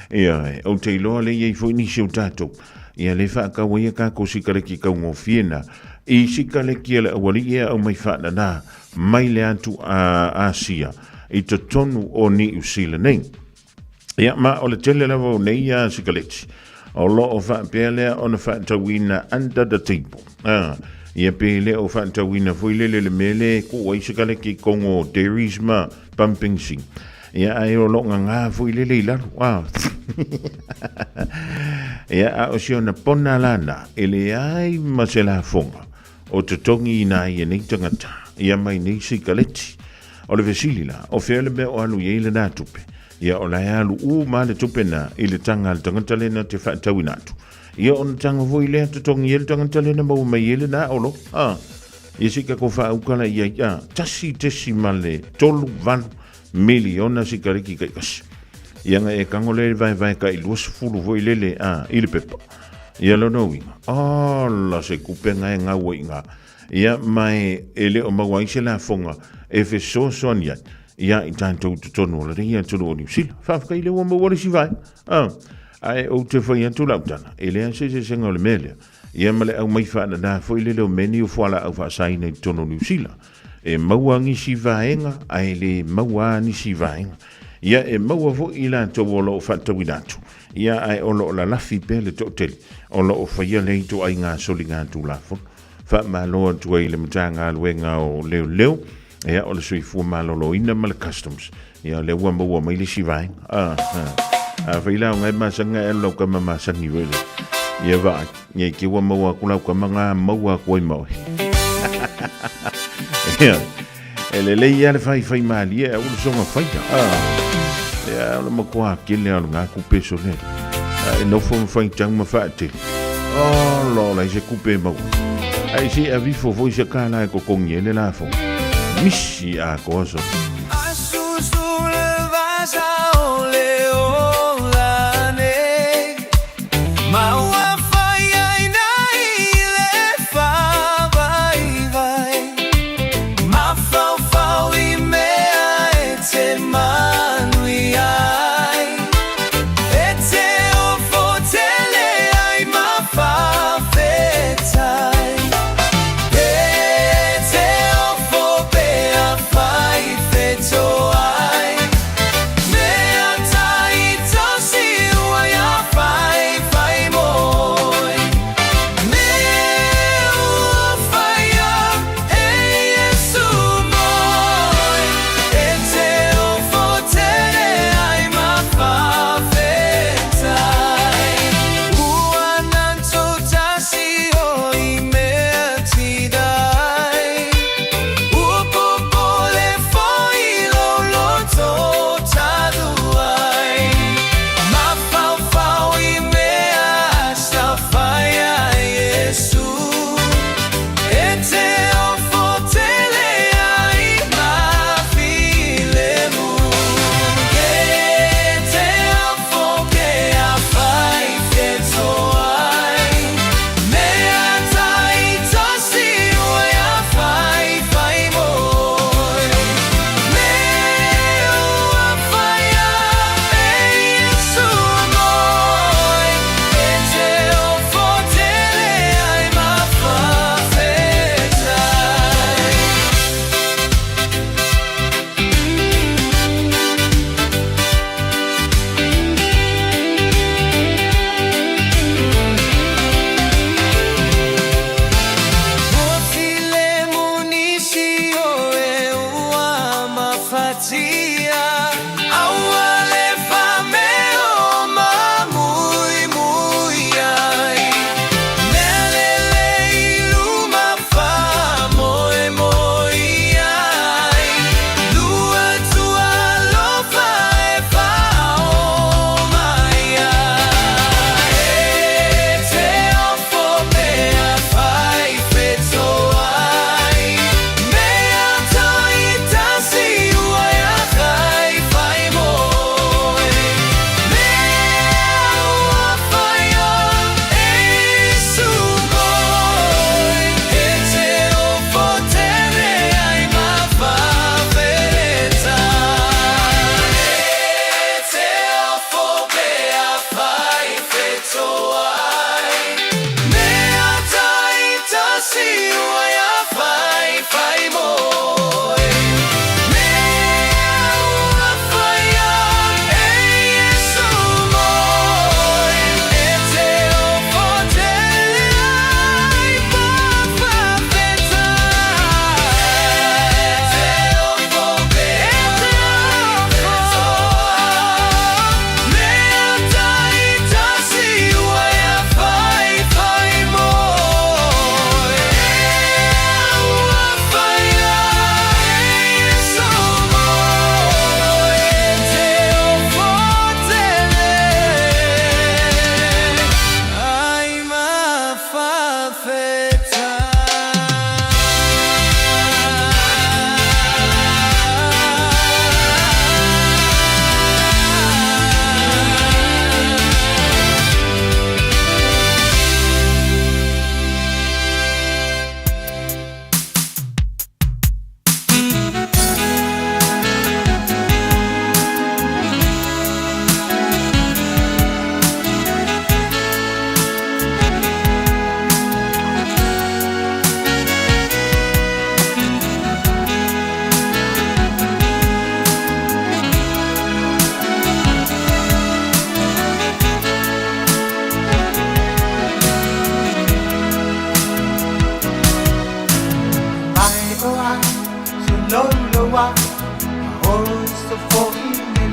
ioe, ou te iloa lea e i ai foi nisi o tatou, ia lea e faatau ai a tatou sikaleti taugofie na, i sikaleti a le aualii e aumai faanana mai le atu a Asia i totonu o Niu Sila nei. Ia, ma o le tele lava o nei a sikaleti, o lo o faapea lea ona faatauina under the table. A, ia pe le o faatauina foi lele le mea lea e tuu ai sikaleti i totonu o dairies ma pumping machine. Ia, ae o lo o gagā foi lele i lalo. A. Ia, a o si ona pona lana, e leai ma se lafoga o totogi ina ai e nei tagata, ia mai nei sikaleti. O le fesili la, o fea le mea o alu i ai lena tupe? Ia o la e alu uma lava le tupe na i le taga a le tagata lena te faatauina atu. Ia ona taga foi lea totogi ai le tagata lena maua mai ai lena olo. A, ia se i tatou faauka la i ai, a, 1.38 miliona sikareti taitasi. Ia na e tago lea i le vaevae tai 20 foi lele, a, i le pepa. Ia lona uiga, ola se tupe na e gau ai i ina. Ia, ma e le o maua ai se lafoga e fesoasoani ai ia i tatou i totonu o lenei atunuu o Niu Sila. Faafetai lea ua maua le isi vaega. Ah, ae ou te fai atu lau tala, e leai se eseesega o le mea lea. Ia ma le aumai faanana foi lele o mea nei o fualaau faasaina i totonu o Niu Sila. E maua nisi vaega, ae le maua lava nisi vaega. Ia, e maua foi i latou o lo o faatauina atu, ia ae o lo o lalafi pea le toatele o lo o faia lea ituaiga soligatulafono. Faamalo atu ai i le Matagaluega o Leoleo, ia, o le Soifua Maloloina ma le Customs. Ia, o lea ua maua mai le isi vaega. Ah, ah. Afai la o ngai masani ngai alu lau tama masani foi lea. Ia vaai, ia i te ua maua atu lau tama ngā maua atu ai ma oe. Ia, e lelei lava le faifai malie ae aua le soga faia. Ah, ia, o le matua tele lava o lena tupe sole. A e nofo ma faitau ma faatele. Ola ola i se tupe e maua. Ae se i avifo foi se tala e totogi ai le lafoga. Misi atoa sole.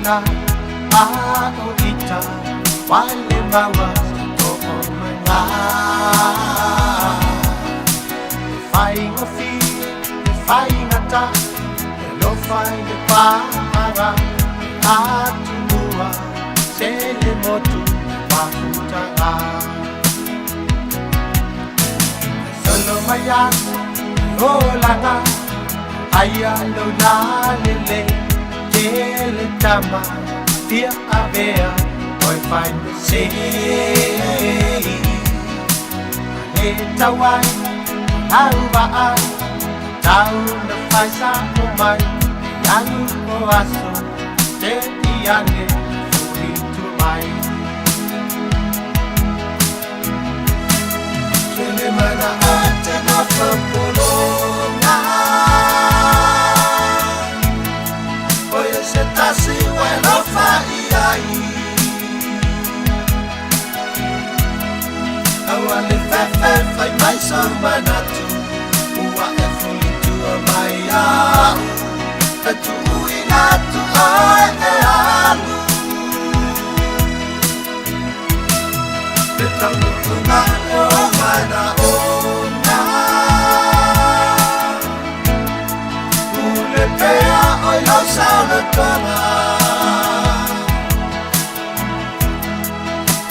la a o ita wale maua to o mai ngā. E whainga fi, e whainga ta, e lofa i le pāra, atunua, se le motu, mafutaga. Solo mai aso, olaga, aia lo la lele, tele tama, fia avea, oi fai me sei. Le tauai, au vaai, tau na fai sa o mai, alu o aso, te iane, fuli tu mai. Tele mana ate na whapolonga. Oia se tasi wailofa iai. Aua le fefe fai mai so manatu. Ua e fulitua mai au. E tuuina atu oe e alu. Le taunuunga o manaoga. Pule pea oi lau saolotoga.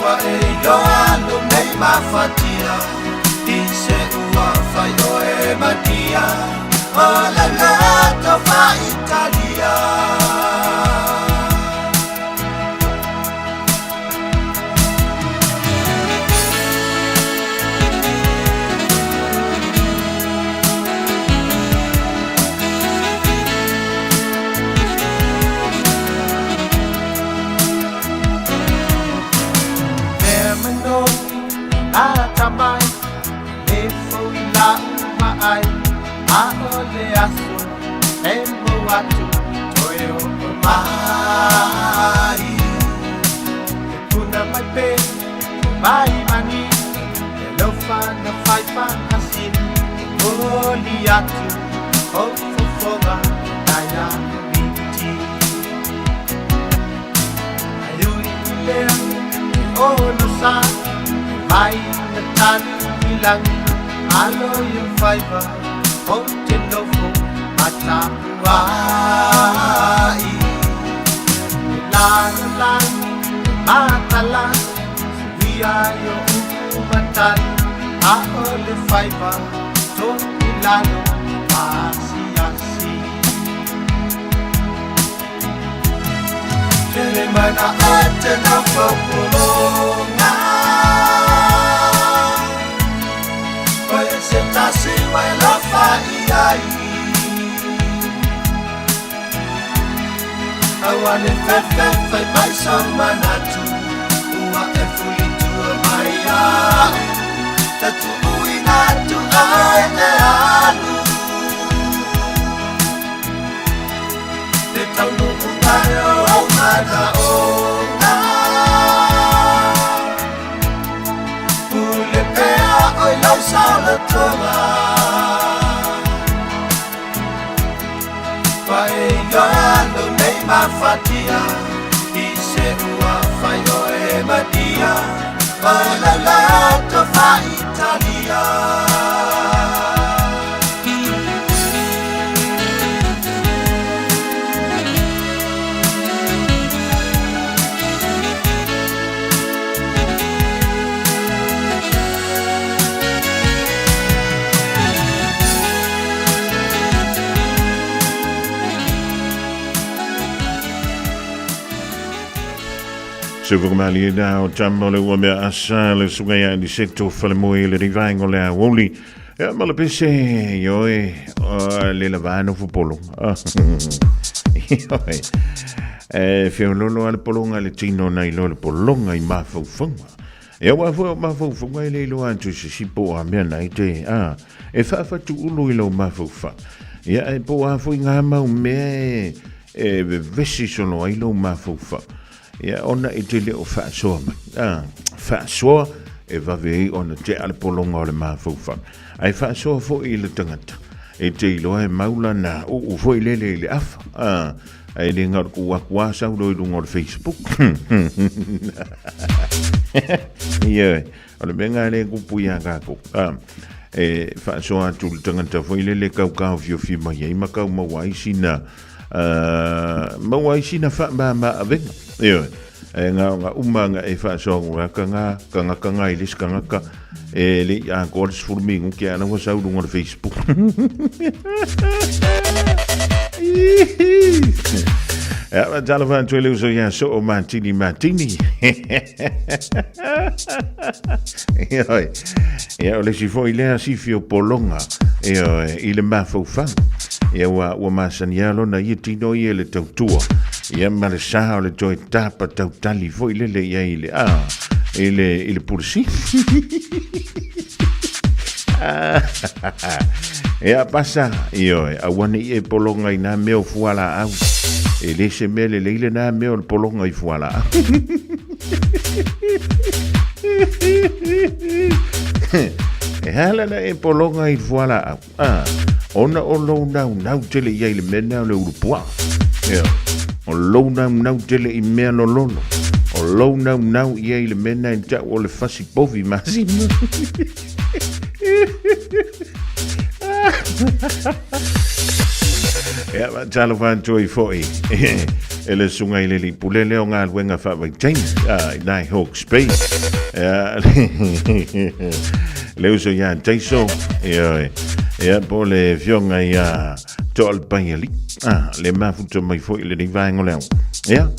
Ua e iloa lo nei mafatia. I se ua fai oe matia. O le loto faaitalia. Mea manoni a tamai, e fou i lau vaai, a o le aso e mo atu toe o o mai. E puna mai pe, mai mani, e lofa na fai whakasini, moli atu o fofoga nai a miti. Ai ui i lea, e ono sa, e mai na tali i langi, alo i o faiva, o te nofo matapuai. E lana lani, e matala, suia i o upu matali, a o le faiva, to i lalo, pasiasi. Tele mana ate na whapolonga. Oia se tasi wailofa iai. Aua le fefe fai mai so manatu. Ua e fulitua mai au. Ta tuuina atu ai e alu. Le taunuunga o manaoga. Pule pea oi lau saolotoga. Ua e iloa lo nei mafatia. I se ua fai oe matia. O lau loto faaitalia. Se whakamali e nā o tama o le ua mea asa le sunga ia ni seto whale le rivaengo le awoli. Ia ma le pese ioe o le lavano fupolo. Ioe. E whiololo ale polonga le tino nei lo le polonga i mawhauwhanga. Ia wā fua o mawhauwhanga i le iloa atu se sipo a mea nei te. A, e whaawhatu ulu i lau mawhauwha. Ia e po a fui ngā mau mea e vevesi solo ai lau mawhauwha. Ia ona e te leo whaasoa mai. A, whaasoa e vave ei ona te ale polonga o le mawhauwha. Ai whaasoa fo i le tangata. E te iloa e mau lana uu foi lele i le afa. Ae le galo ku aku a sau loa i luga o le Facebook. Ioe, o le mea lena lea e kupu ia tatou. E faasoa atu i le tagata foi lele e taukaofiofia mai ai ma tau maua ai sina maua ai sina faamama-avega. Ioe, ae na ona uma ona e faasoa atu tagata na i le isi tagata e le i atoa le 10 minute a o la ua sau i luga o le Facebook. Ia, talofa atu i le uso ia Soo Matini Matini. Ioe. Ia, o le isi foi lea sifi o pologa, ioe, i le mafaufau. Ia, ua masani lava lona ia tino ia i le tautua. Ia, ma le sa o le toe tapa tautali foi lele i ai i le, a, i le pule sili. Ia, pasa, ioe, aua ne i e pologa i nā mea o fualaau. E le se mea lelei lenā mea o le pologa i fualaau. E hala na e pologa i fualaau. Ah, ona o lou naunau tele i ai le mea lena o le ulupuaa. Ia, o lou naunau tele i mea lololo. O lou naunau i ai le mea lena i tau o le fasi povi masina. Ia, talofa atu ai foi e le susuga i le alii pule lea o galuega faavaitaimi i nai Hawke's Bay. Ia, le uso ia Taiso, ia, ia po o le afioga ia Toalepaialii, le mafuta mai foi i lenei vaega o le ao. Ia,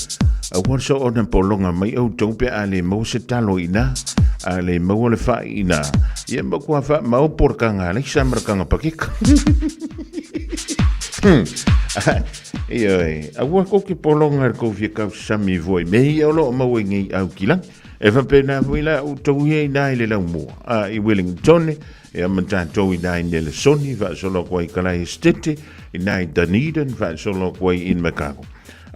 aua le soona pologa mai outou pe a le maua se talo i ina, a le maua le fai i ina, ia matua faamaopo le kaga alaisa ma le kaga pakeka. Ioe, aua kou te pologa i le kou fia kausami foi me ia o loo maua i nei Aukilagi. E faapena foi la outou ia ina i le laumua, a i Wellington, ia ma tatou ina i Nelesoni, faasolo atu ai i Kalae Esitete, ina i Dunedin, faasolo atu ai i Invercargill.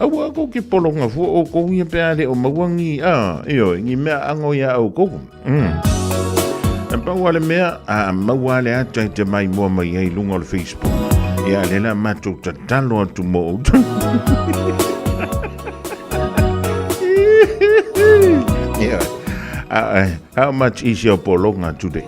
Aua kou te pologa fua outou ia pe a le o maua ni, a, ioe, ni mea ago iā outou. E pau lava le mea, a maua lava le ata e te maimoa mai ai i luga o le Facebook, ia lea la matou tatalo atu mo outou. Yeah. How much is your pologa today?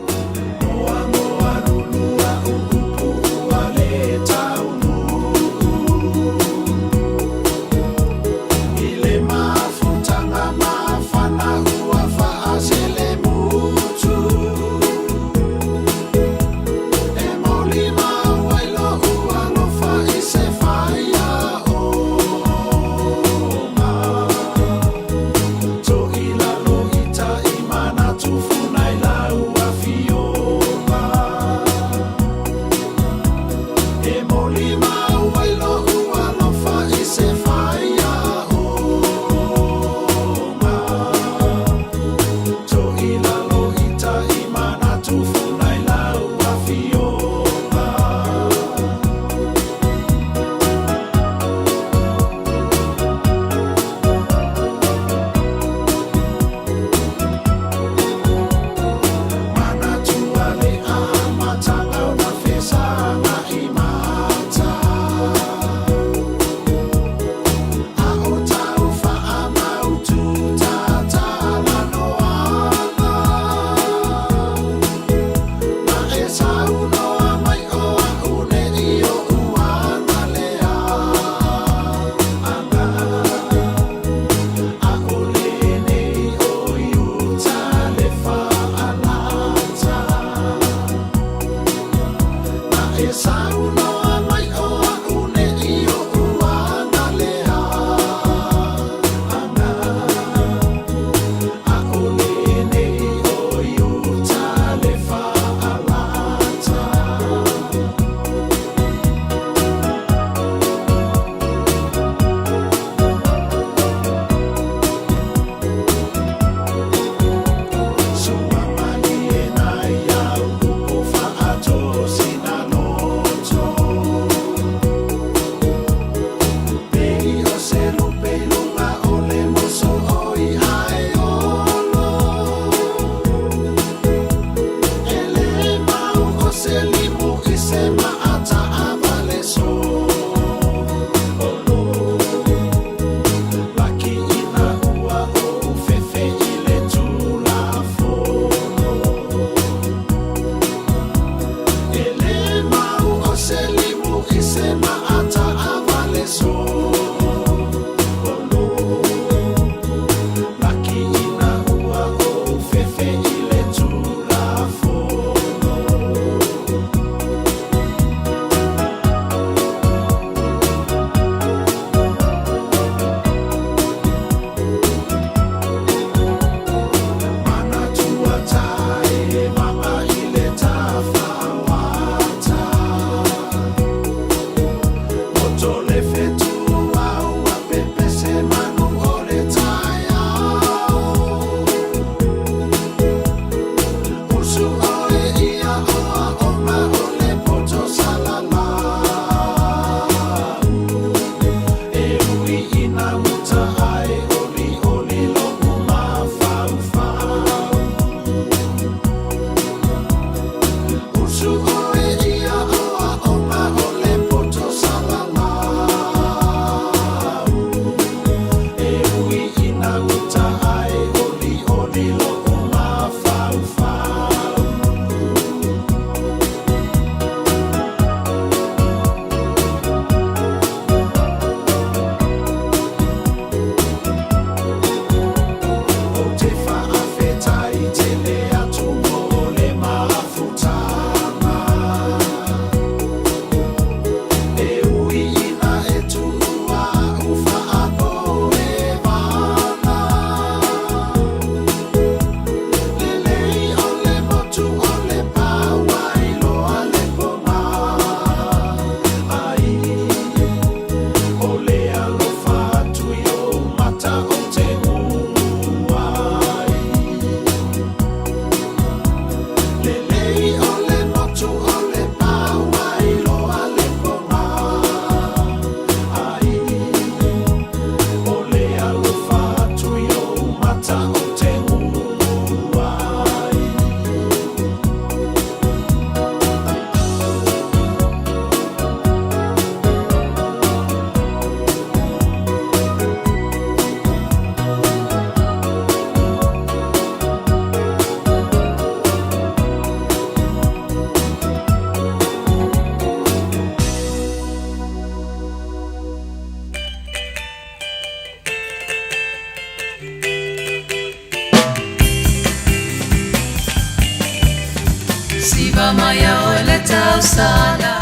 Siva mai a oe le tausala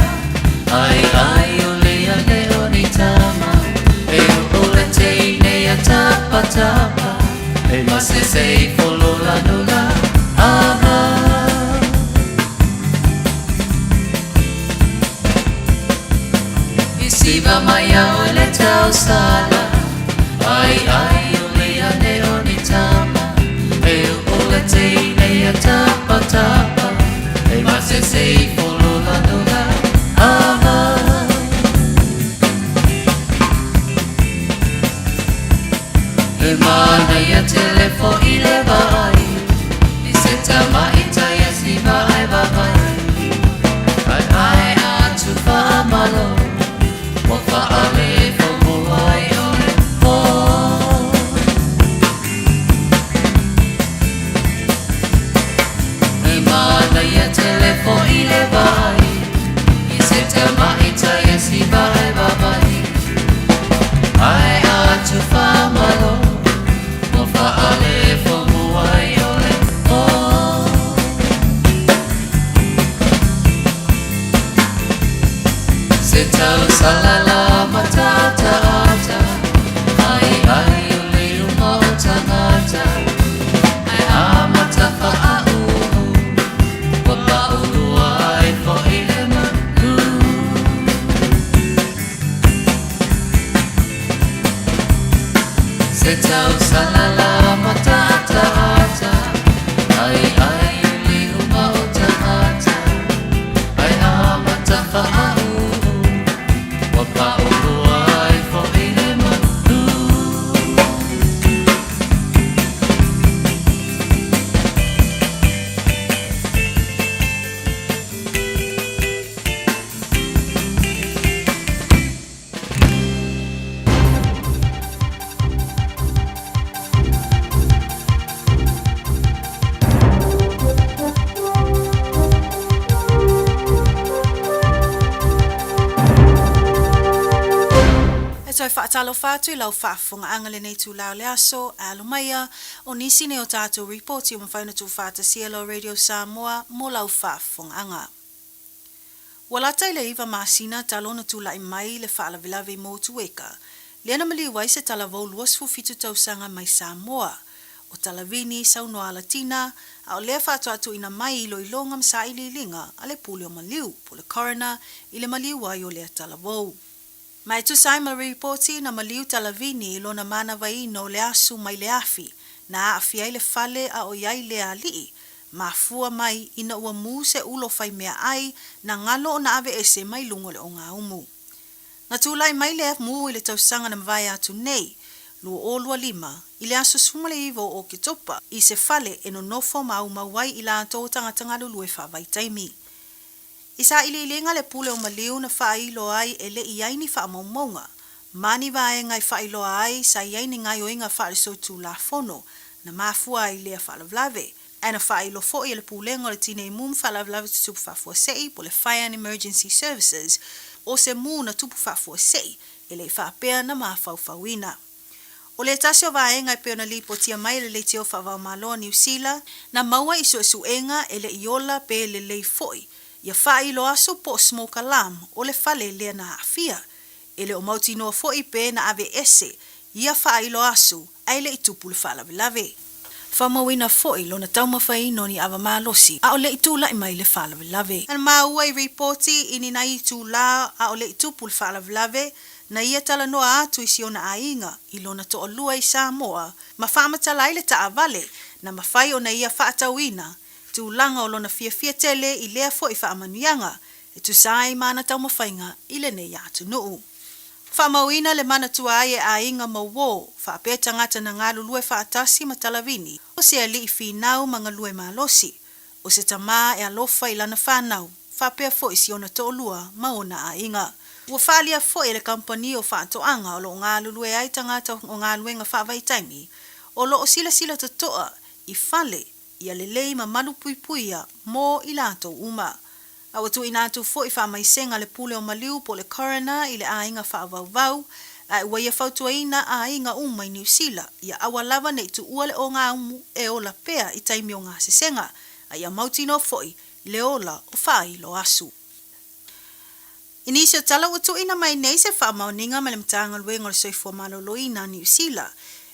Ai ai o le ane o ni tama E o le teine a tapa tapa E masese i folola nula Aha I siva mai a oe le tausala Ai ai o le ane o ni tama E o le teine a tapa tapa E masese i folola nula Aha He manaia tele fo'i le vaai I se tamaita ia siva ai vavai Ai ai atu whaamalo Ua whaale whamua ai o le pō He manaia tele fo'i le vaai I se tamaita ia siva ai vavai Ai atu whaamalo Ua whaale whamua ai o le pō Se tau salala matata ata Ai ai o le uma o tangata Ai a matafa a uu Ua paulua ai fo'i le manu Se tau salala matata ata Ai ai o le uma o tangata Ai a matafa a uu Ua paulua ai fo'i le manu E toe faatalofa atu i lau faafofogaaga lenei itula o le aso, e alo maia, o nisi nei o tatou ripoti ua mafai ona tuufaatasia e lau Radio Samoa mo lau faafofogaaga. Ua lata i le iva masina talu ona tulai mai le faalavelave i Motueka, lea na maliu ai se talavou 27 tausaga mai Samoa. O Talavini saunoa Latina, a o lea faatoa tuuina mai i iloiloga ma sailiiliga a le Pule o Maliu, po o le Coroner, i le maliu ai o lea talavou. Ma e tusa ai ma le ripoti, na maliu Talavini i lona manavaina o le asu mai le afi na aafia ai le fale a o i ai lea alii, mafua mai ina ua mu se ulo fai meaai na galo ona aveese mai luga o le ogaumu. Na tulai mai lea mu i le tausaga na mavae atu nei, 2025, i le aso 19 o Oketopa, i se fale e nonofo ma aumau ai i latou o tagata galulue faavaitaimi. I sailiiliga le pule o maliu na faailoa ai e le i i ai ni faamaumauga ma ni vaega e faailoa ai sa i ai ni gaoioiga faalesolitulafono na mafua ai lea faalavelave. Ae na faailoa foi e le Pulega o le Tinei Mu ma Faalavelave Tutupu Faafuasei po o le Fire and Emergency Services o se mu na tupu faafuasei e le i faapea na mafaufauina. O le tasi o vaega e pei ona lipotia mai e le Leitio Faavaomalo a Niu Sila, na maua i suesuega e le i ola pe lelei foi ia faailo asu po o smoke alarm o le fale lea na aafia. E le o mautinoa foi pe na aveese ia faailo asu ae le i tupu le faalavelave. Faamauina foi lona taumafaina o ni ava malosi a o le i tulai mai le faalavelave. Na maua i ripoti i ni nai itulā a o le i tupu le faalavelave, na ia talanoa atu i si ona aiga i lona toalua i Samoa ma faamatala ai le taavale na mafai ona ia faatauina tulaga o lona fiafia tele i lea foi faamanuiaga e tusa ai ma ana taumafaiga i lenei atunuu. Faamauina le manatua ai e aiga ma uō, faapea tagata na galulue faatasi ma Talavini, o se alii finau ma galue malosi, o se tamā e alofa i lana fanau, faapea foi si ona toalua ma ona aiga. Ua faaalia foi e le kamupani o faatoaga o lo o galulue ai tagata o galuega faavaitaimi, o lo o silasila totoa i fale ia lelei ma malupuipuia mo i latou uma. A ua tuuina atu foi faamaisega le pule o maliu po o le coroner i le aiga faavauvau, ae ua ia fautuaina aiga uma i Niu Sila ia aua lava ne i tuua le ogaumu e ola pea i taimi o gasesega, a ia mautinoa foi le ola o faailo asu. I nisi o tala ua tuuina mai nei se faamaoniga mai le Matagaluega o le Soifua Maloloina a Niu Sila,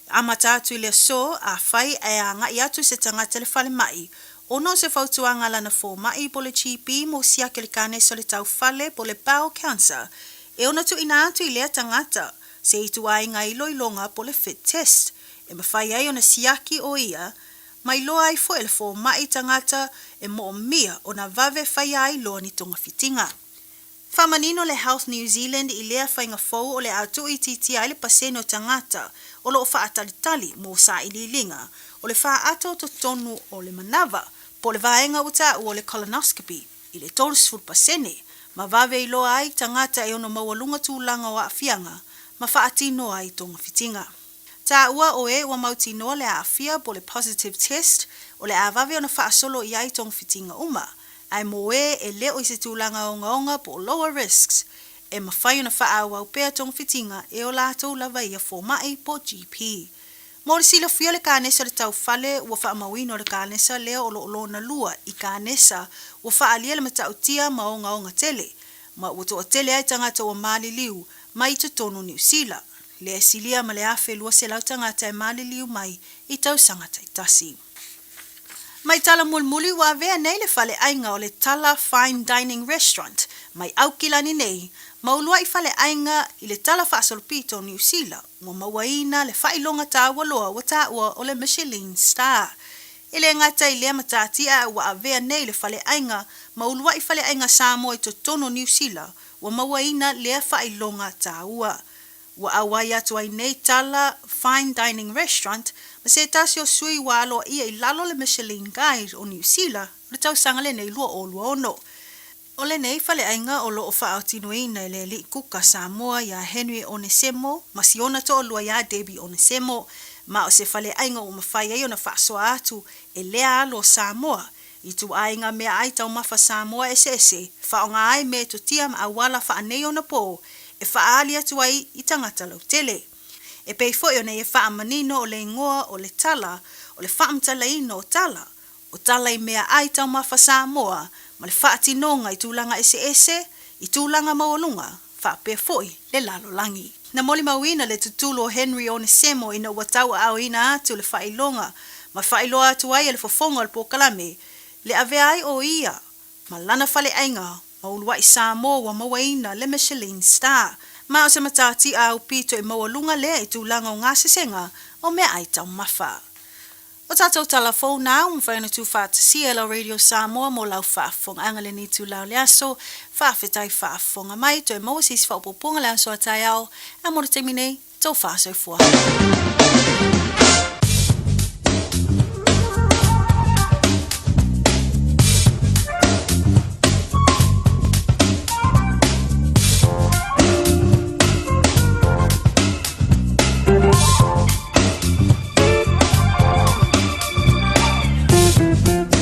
e amata atu i le aso, afai ae agai atu se tagata i le falemai, ona o se fautuaga a lana fomai po o le GP mo siaki o le kanesa o le taufale po o le bowel cancer, e ono tuuina atu i lea tagata se ituaiga iloiloga po o le fit test e mafai ai ona siaki o ia ma iloa ai foi e le fomai tagata e moomia ona vave faia ai loa ni togafitiga. Faamanino le Health New Zealand i lea faiga fou o le a tuuitiitia ai le pasene o tagata o lo o faatalitali mo sailiiliga o le faaata o totonu o le manava po o le vaega ua taua o le colonoscopy i le 30% ma vave iloa ai tagata e ono maualuga tulaga o aafiaga ma faatino ai togafitiga. Taua o e ua mautinoa le aafia po o le positive test o le a vave ona faasolo i ai togafitiga uma, ae mo e e le o i se tulaga ogaoga po o lower risks, e mafai ona faaauau pea togafitiga e o latou lava ia fomai po o GP. Mo le silafia o le kanesa o le taufale ua faamauina o le kanesa lea o lo o lona lua i kanesa ua faaalia le matautia ma ogaoga tele ma ua toatele ai tagata ua maliliu mai i totonu o Niu Sila, lea e silia ma le 1,200 tagata e maliliu mai i tausaga taitasi. Mai tala mulimuli ua avea nei le faleaiga o le Tala Fine Dining Restaurant mai Aukilani nei ma uluai faleaiga i le tala faasolopito o Niu Sila ua mauaina le faailoga taua loa ua taua o le Michelin Star. E le gata i lea matatia ae ua avea nei le faleaiga ma uluai faleaiga Samoa i totonu o Niu Sila ua mauaina lea faailoga taua. Ua auai atu ai nei Tala Fine Dining Restaurant ma se tasi o sui ua aloaia i lalo o le Michelin Guide o Niu Sila o le tausaga lenei 2026. O lenei faleaiga o lo o faaotinoina e le Alii Kuka Samoa iā Henry Onesemo ma si ona toalua iā Debbie Onesemo, ma o se faleaiga ua mafai ai ona faasoa atu e lea alo o Samoa Ituaiga meaai taumafa Samoa eseese e faaaoga ai metotia ma auala faaneionapo e faaali atu ai i tagata lautele. E pei foi ona ia faamanino o le igoa o le tala o le faamatalaina o tala, o tala i meaai taumafa Samoa ma le faatinoga i tulaga eseese, i tulaga maualuga faapea foi le lalolagi. Na molimauina le tutulu o Henry Onesemo ina ua tauaaoina atu le faailoga ma faailoa atu ai e le fofoga o le polokalame le avea ai o ia ma lana faleaiga ma uluai Samoa ua mauaina le Michelin Star. Ma o se matatia aupito i maualuga lea i tulaga o gasesega o meaai taumafa. O tatou tala fou na ua mafai ona tuufaatasia e lau Radio Samoa mo lau faafofogaaga lenei itula o le aso. Faafetai faafofoga mai, toe maua se isi faaopoopoga le aso a taeao, ae mo le taimi nei, tou faasoifua.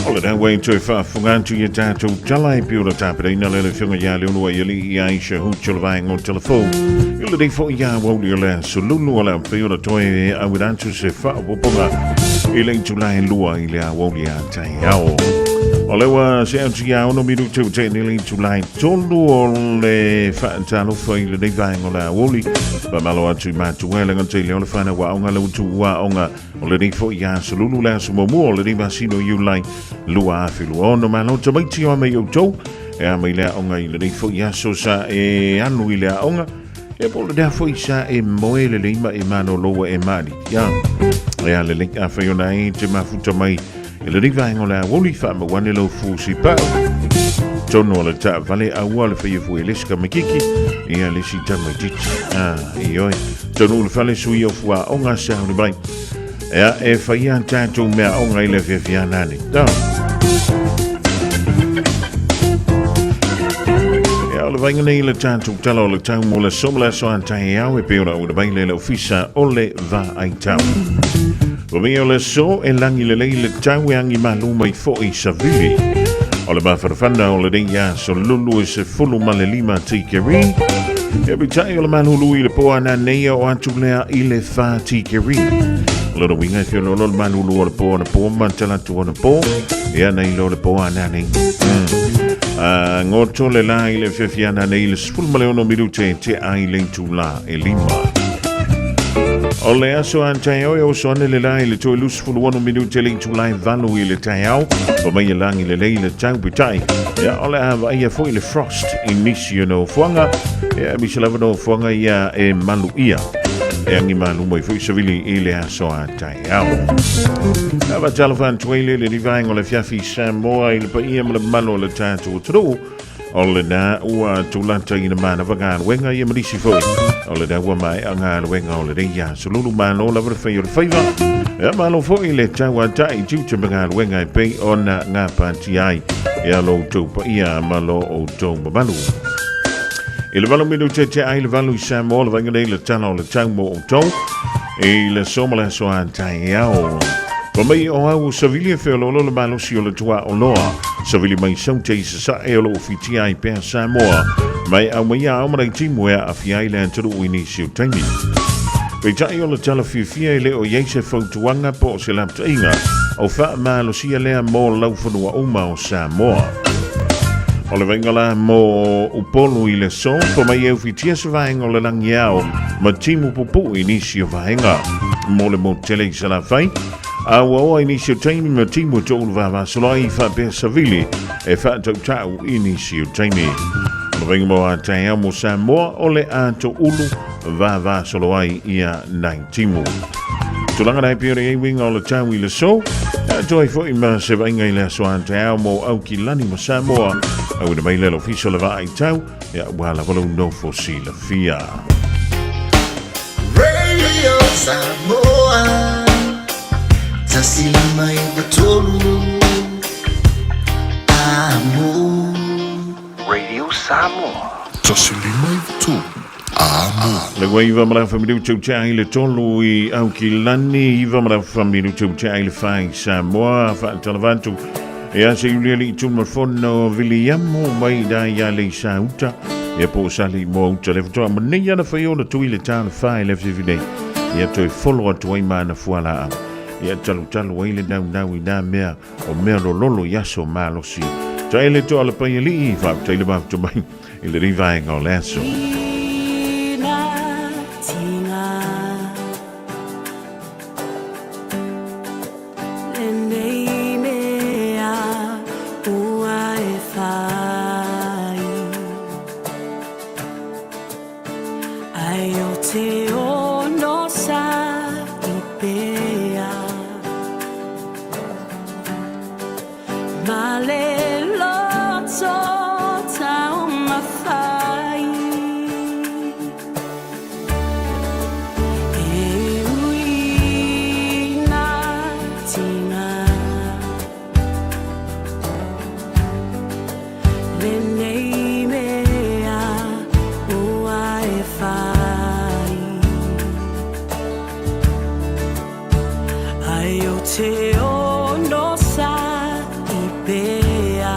O lena ua e toe faafofoga atu i a tatou tala e pei ona tapenaina le le Afioga ia Leonua Ialii ia Aisha Huti o le vaega o Telefou. I lenei foi ia aoauli o le aso Lulu o le a mafai ona toe auina atu se faaopoopoga i le itula e 2 i le aoauli a taeao. O lea ua se atu ia 6 minute ua tea nei le itula e 3 o le faatalofa i lenei vaega o le aoauli. Faamalo atu i matua e le gata i lea o le fanau aoga le utu aoga o lenei foi aso Lulu le aso muamua o lenei masina o Iulai 2026. Malo tamaiti o a mai outou e a mai le aoga i lenei foi aso sa e alu i le aoga e po o le mea foi sa e moe lelei ma e malolo ua e mali. Ia, e a lelei a whai ona e te mafuta mai i lenei vaega o le aoauli faamau ane lau fusi pau. Tonu o le taavale aua le whaia fue le sika makiki ia le si tamaitiiti. Ah, ioe. Tonu le fale sui o fua aoga sa huli mai. Ea e whaia tātou mea aoga i le fiafia nani. Tā. Ea o le vainga nei le tātou tala o le tau mo le aso ma le aso a taeao e pei ona auina mai le le ofisa o le Vaai Tau. Ua mea o le aso e lagi lelei le tau e agi malu mai foi savili. O le mafanafana o lenei aso lulu e 15 tikeri. E peitai o le malulu i le po ananei o atu lea i le 4 tikeri. Lona uiga e feoloolo le malulu o le po anapo ma le talaatu anapo, ia nai lo le po ananei. Goto le la i le afiafi ananei i le 16 minute tea i le itulā e 5. O le aso a taeao e oso ane le la i le toe 26 minute le itulā e 8 i le taeao. Pa mai e lagi lelei le tau peitai. Ia, o le a vaaia foi le frost i nisi o nofoaga. Ia, aemaise lava nofoaga ia e maluia. E agi malu mai foi savili i le aso a taeao. A faatalofa atu ai le lenei vaega o le afiafi Samoa i le paia ma le mamalu o le tatou atunuu. O lena ua tulata i le manava galuega ia ma nisi foi. O lena ua maea galuega o lenei aso lulu malo lava le fai o le faiva. Ia malo foi le tauatai tiute ma galuega e pei ona gapatia ai ia lo outou paia ma lo outou mamalu. I le 8 minute tea ai le 8 i Samoa, le vaaiga nei le tala o le tau mo outou i le aso ma le aso a taeao. Pa mai o au o savili e feoloolo le malosi o le tuaoloa. Savili mai saute i sasae o loo fitia ai pea Samoa. Mai au mai ao ma timu e aafia ai le atunuu i nisi o taimi. Peitai o le tala fiafia e le o i ai se fautuaga po o se lapataiga o faamalosia lea mo laufanua uma o Samoa. O le vaaiga la mo Upolu i le aso, pa mai e ufitia se vaega o le lagi ao ma timu pupuu i nisi o vaega. Mo le motu tele i Salafai, a ua oa i nisi o taimi ma timu e toulu vavasolo ai faapea savili e faatautau i nisi o taimi. O le vaaiga mo a taeao mo Samoa, o le a toulu vavasolo ai ia nai timu. Tulaga la e pei ona i ai uiga o le tau i le aso, e atoa ai foi ma se vaaiga i le aso a taeao mo Aukilani ma Samoa. Auina mai le Ofisa o le Vaai Tau, ia ua lava lou nofo silafia. Radio Samoa 153 Amo. Radio Samoa. 153 Amo. Le ua iva ma le afa minutu tea i le 3 i Aukilani, iva ma le afa minutu tea i le 4 i Samoa, faatalofa atu ia se iuli alii Tumafono Viliamu mai da ia le Sauta, ia po o Sali moa uta le faatoa ma nei ana fai ona tui le tā le 4 i le afiafi nei, ia toe folo atu ai ma ana fualaau, ia talutalu ai le naunau i nā mea o mea lololo i aso malosi. Tae le toa le pai alii, faafetai le mafuta mai i lenei vaega o le aso. Lenei mea ua e whai. Ai o te ono sa i pea. Ma le loto taumafai. E ui nā tinga. Lenei mea ua e whai. Ai o te ono sa i pea.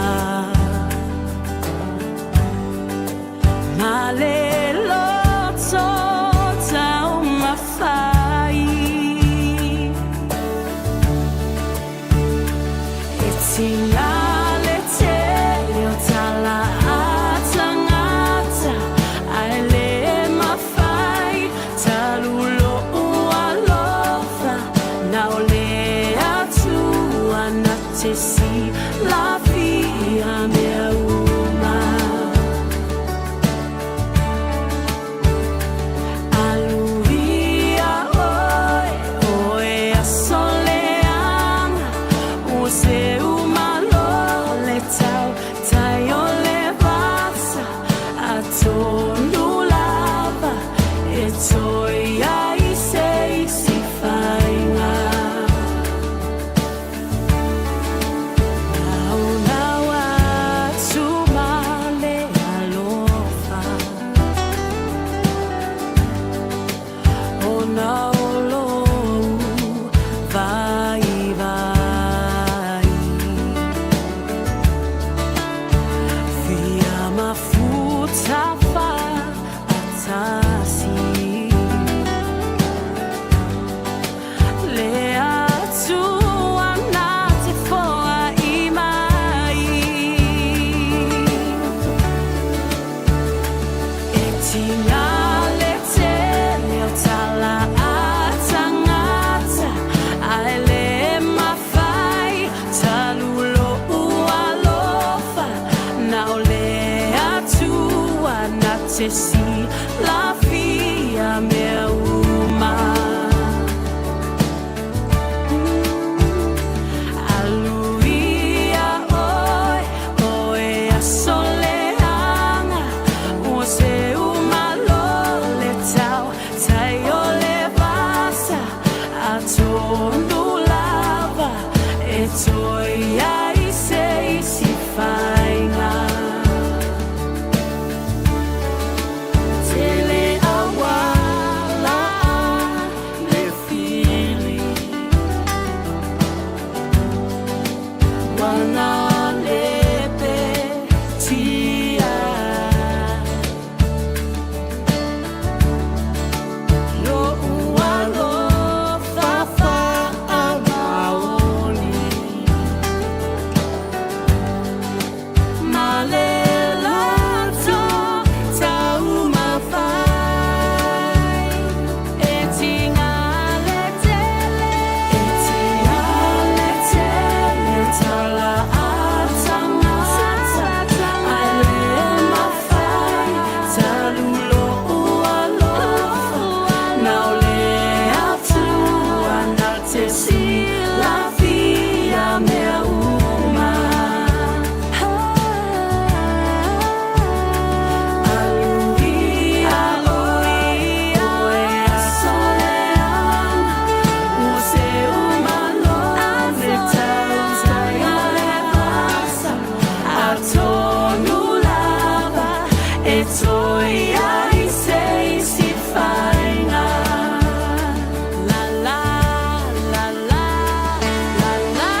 Ma le loto taumafai. E tinga le tele o tala a tangata, ae le mafai talu lou alofa, na o le Atua na te silafia mea uma. Aluia oe, oe aso leaga, ua seu malo le tau tai o le vasa, atonu lava e toe ai se isi faiga. Naunau ai. Atonu lava e toe ai se isi faiga. Tele auala le fili Wana lepe tia Lo'u alofa faamaoni Ma le loto taumafai E tiga le tele E tiga le tele tala a tagata Ae le mafai talu lo'u alofa Na o le Atua na te silafia mea uma. Aluia oe aso leaga Ua seu malo le tautaga le vasa Atonu lava e toe ai se isi faiga. La la la la la la.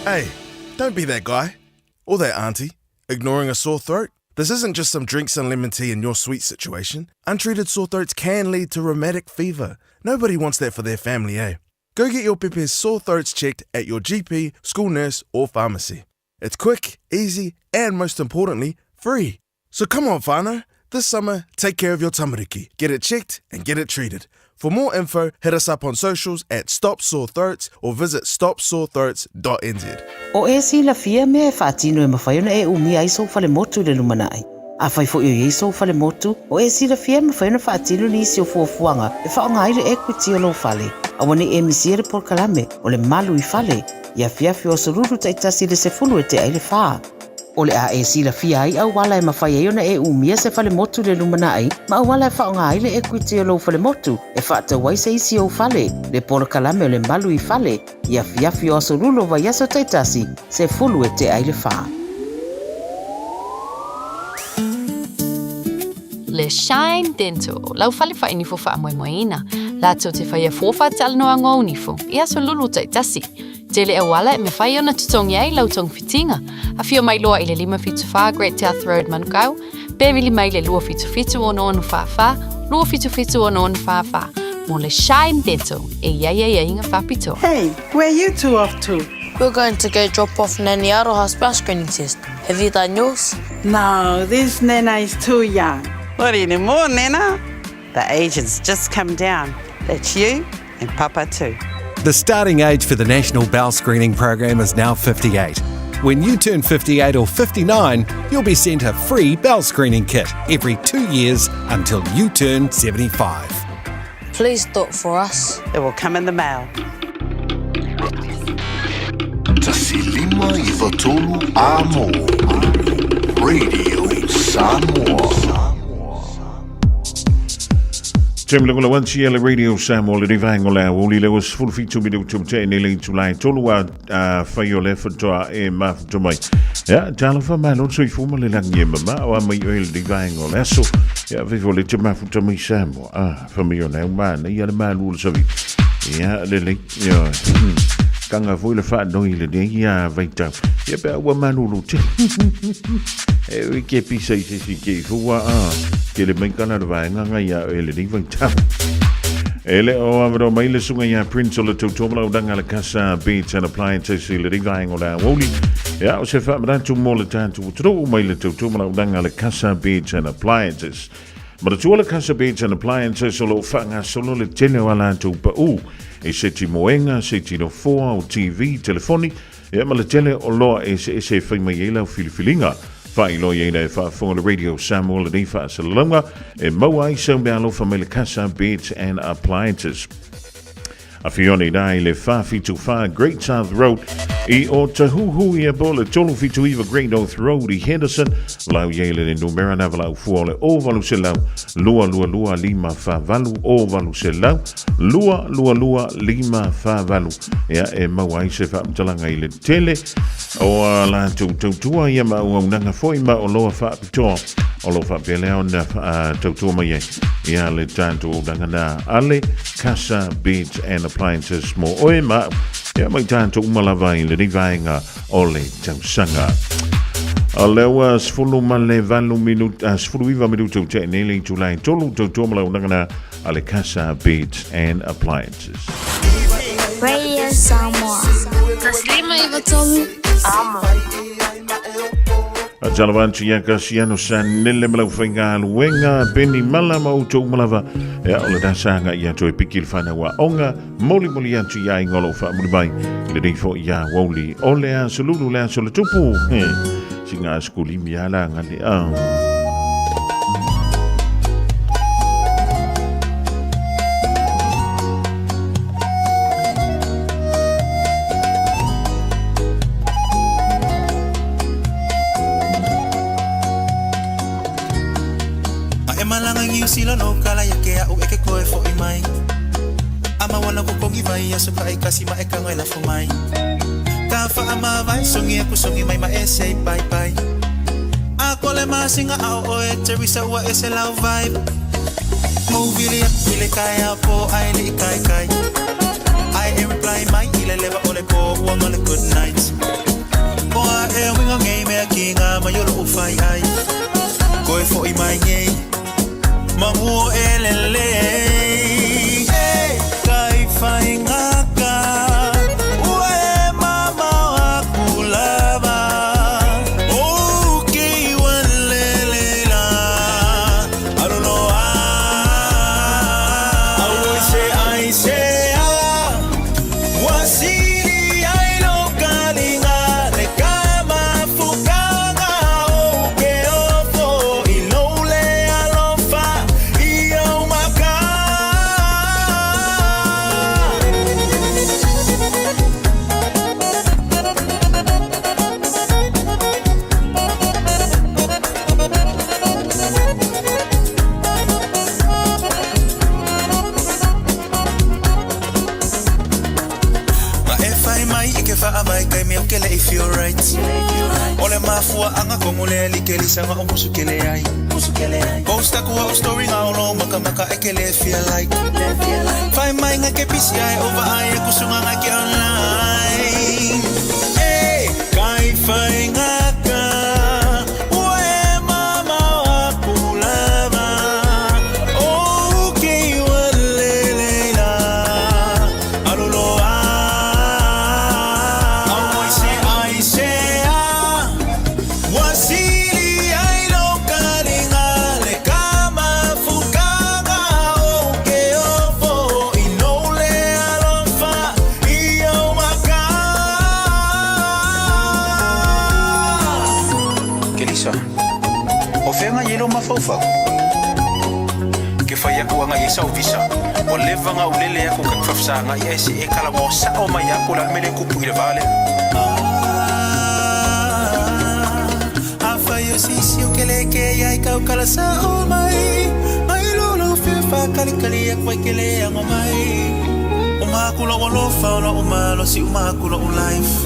Hey, don't be that guy. Or that auntie. Ignoring a sore throat. This isn't just some drinks and lemon tea in your sweet situation. Untreated sore throats can lead to rheumatic fever. Nobody wants that for their family, eh? Go get your pepe's sore throats checked at your GP, school nurse, or pharmacy. It's quick, easy, and most importantly, free. So come on, whānau. This summer, take care of your tamariki. Get it checked and get it treated. For more info, hit us up on socials at Stop Sore Throats or visit stopsorethroats.nz. O e silafia mea e faatino e mafai ona e umia ai sou falemotu i le lumanai. Afai foi o i ai sou falemotu, o e silafia e mafai ona faatino nisi o fuafuaga e faaaoga ai le equity o lou fale. Aua ne i e misia le polokalame o le Malu i Fale i afiafi o aso lulu taitasi i le 10 e tea ai le fa. O le a e silafia ai auala e mafai ai ona e umia se falemotu i le lumanai ma auala e faaaoga ai le equity o lou falemotu e faatau ai se isi ou fale, le polokalame o le Malu i Fale i afiafi o aso lulu o vaiaso taitasi, 10 e tea ai le fa. Le Shine Dental, lau fale whainifo whaamoemoeina. Latou te whaia fuofa talanoa o nifo, i aso lulu taitasi. Tele auala e mawhai ona tutongi ai lau togafitiga. Afio mai loa i le 574 Great South Road Manukau, pe vili mai le 277 6644, 277 6644, mo le Shine Dental e i ai aiaiga faapitoa. Hey, where you two off to? We're going to go drop off Nanny Aroha's bowel screening test. Have you done yours? No, this Nana is too young. Not anymore, Nana. The age has just come down. That's you and Papa too. The starting age for the National Bowel Screening Program is now 58. When you turn 58 or 59, you'll be sent a free bowel screening kit every 2 years until you turn 75. Please do it for us. It will come in the mail. 153 Amo. Radio Samoa. Taimi le wanti le Radio Samoa le rivaenga o le aoauli le ua 17 minute ua tea nei le itula e tolu a fai o le fatoa e mafuta mai. Ia, talofa malo le soifua ma le lagi e mama o a mai oe le rivaenga o le aso. Ia, fai fo le te mafuta mai Samoa. Ah, fa mai o le au mana ia le malu o le savi. Ia, lelei, ia, kanga foi le whaanoi le nei ia vaitau. Ia pea ua malulu te. E ui ke pisa i se si ke i fua a. Ke le mai kana le vaenga ngai ia e le nei vaitau. E le o awaro mai le sunga ia Prince o le tautoa lau le kasa Beds and Appliances i le rivaenga o le aoauli. Ia o se whaamaratu mō le tātou atunuu mai le tautoa lau le kasa Beds and Appliances. Manatua le Casa Beds and Appliances o lo o faagasolo le tele o a latou pau i seti moega, seti nofoa o TV, telefoni, ia ma le tele o loa eseese e fai mai ai lau filifiliga. Faailoa e faafofoga le Radio Samoa lenei faasalalauga e maua ai sau meaalofa mai le Casa Beds and Appliances. Afio nei la i le 474 Great South Road i Otahuhu ia po le 379 Great North Road i Henderson. Lau iai le numera na valau fua o le 0800 222 548 0800 222 548. Ia e maua ai se faamatalaga i le tele o a latou tautua ia ma auaunaga foi ma o loa faapitoa o lo o faapea lea ona tautua mai ai ia le tatou auaunaga na ale Casa Beds and Appliances mo oe ma ia mai tatou uma lava i lenei vaega o le tausaga. O lea ua 18 minuta, 19 minuta ua tea nei le itula e tolu tautua ma le auaunaga na a le Casa Beds and Appliances. Radio Samoa. Taslima iwa tolu. Amo. A tala atu ia Kasiano Sanele ma lau faigaluega Beni Mala ma outou uma lava ia o le dasaga ia toe piki le whanau a onga moli moli atu ia inga o lou whaamuli mai lenei fo ia wauli o le aso lulu le aso le tupu he singa askulimi ala ngale a A e malanga i New Zealand o kala ia ke au e ke koe fo'i mai. A mawana ko kongi vai aso ka e kasi ma e kanga e lafo mai. Ka wha ama vai songi aku songi mai ma e say bye bye. A kole masinga au o e Teresa ua e se lau vibe. Mo vili aku ile kai au po ai li kai kai. Ai e reply mai ile leva ole po ua ngale good night. O a e winga ngei mea ki ngā mai o lou whai ai. Koe fo'i mai ngei, mangu o e lele. Hey, kai whai ngaka, ua e mamao aku lava. O ki ua lele la, aluloa. Au i se ai se a, ua sili ai lo kalinga le ka mafukanga o ke ofo i lou le alofa i au maka. Ma e whai mai i ke whaavai kai mea o ke le i feel right. O le mafua anga kongo le li ke lisanga o musu ke le ai. Post aku o story ngā olo maka maka e ke le feel like. Whai mai ngā ke pisi ai over ai e kusunga ngā ke online. Hey, kai whai ngaka, ua e mamao aku lava. O ke ua lele la, aluloa. Au i se ai se a, ua sili ai lo kalinga le ka mafukanga o ke ofo i lou le alofa i au maka. Kelisa, o fea ngai e lo mafaufau? Ke fai aku anga i sau visa. O leva nga ulele aku ka fafsa nga i ese e kala mo sa o mai aku la mele kupu i le vale. A fai o sisi o kele ke ia i kau kala sa o mai. Mai lolo fifa kali kali aku ai kele ango mai. O makula o lofa o la o malo si o makula o life.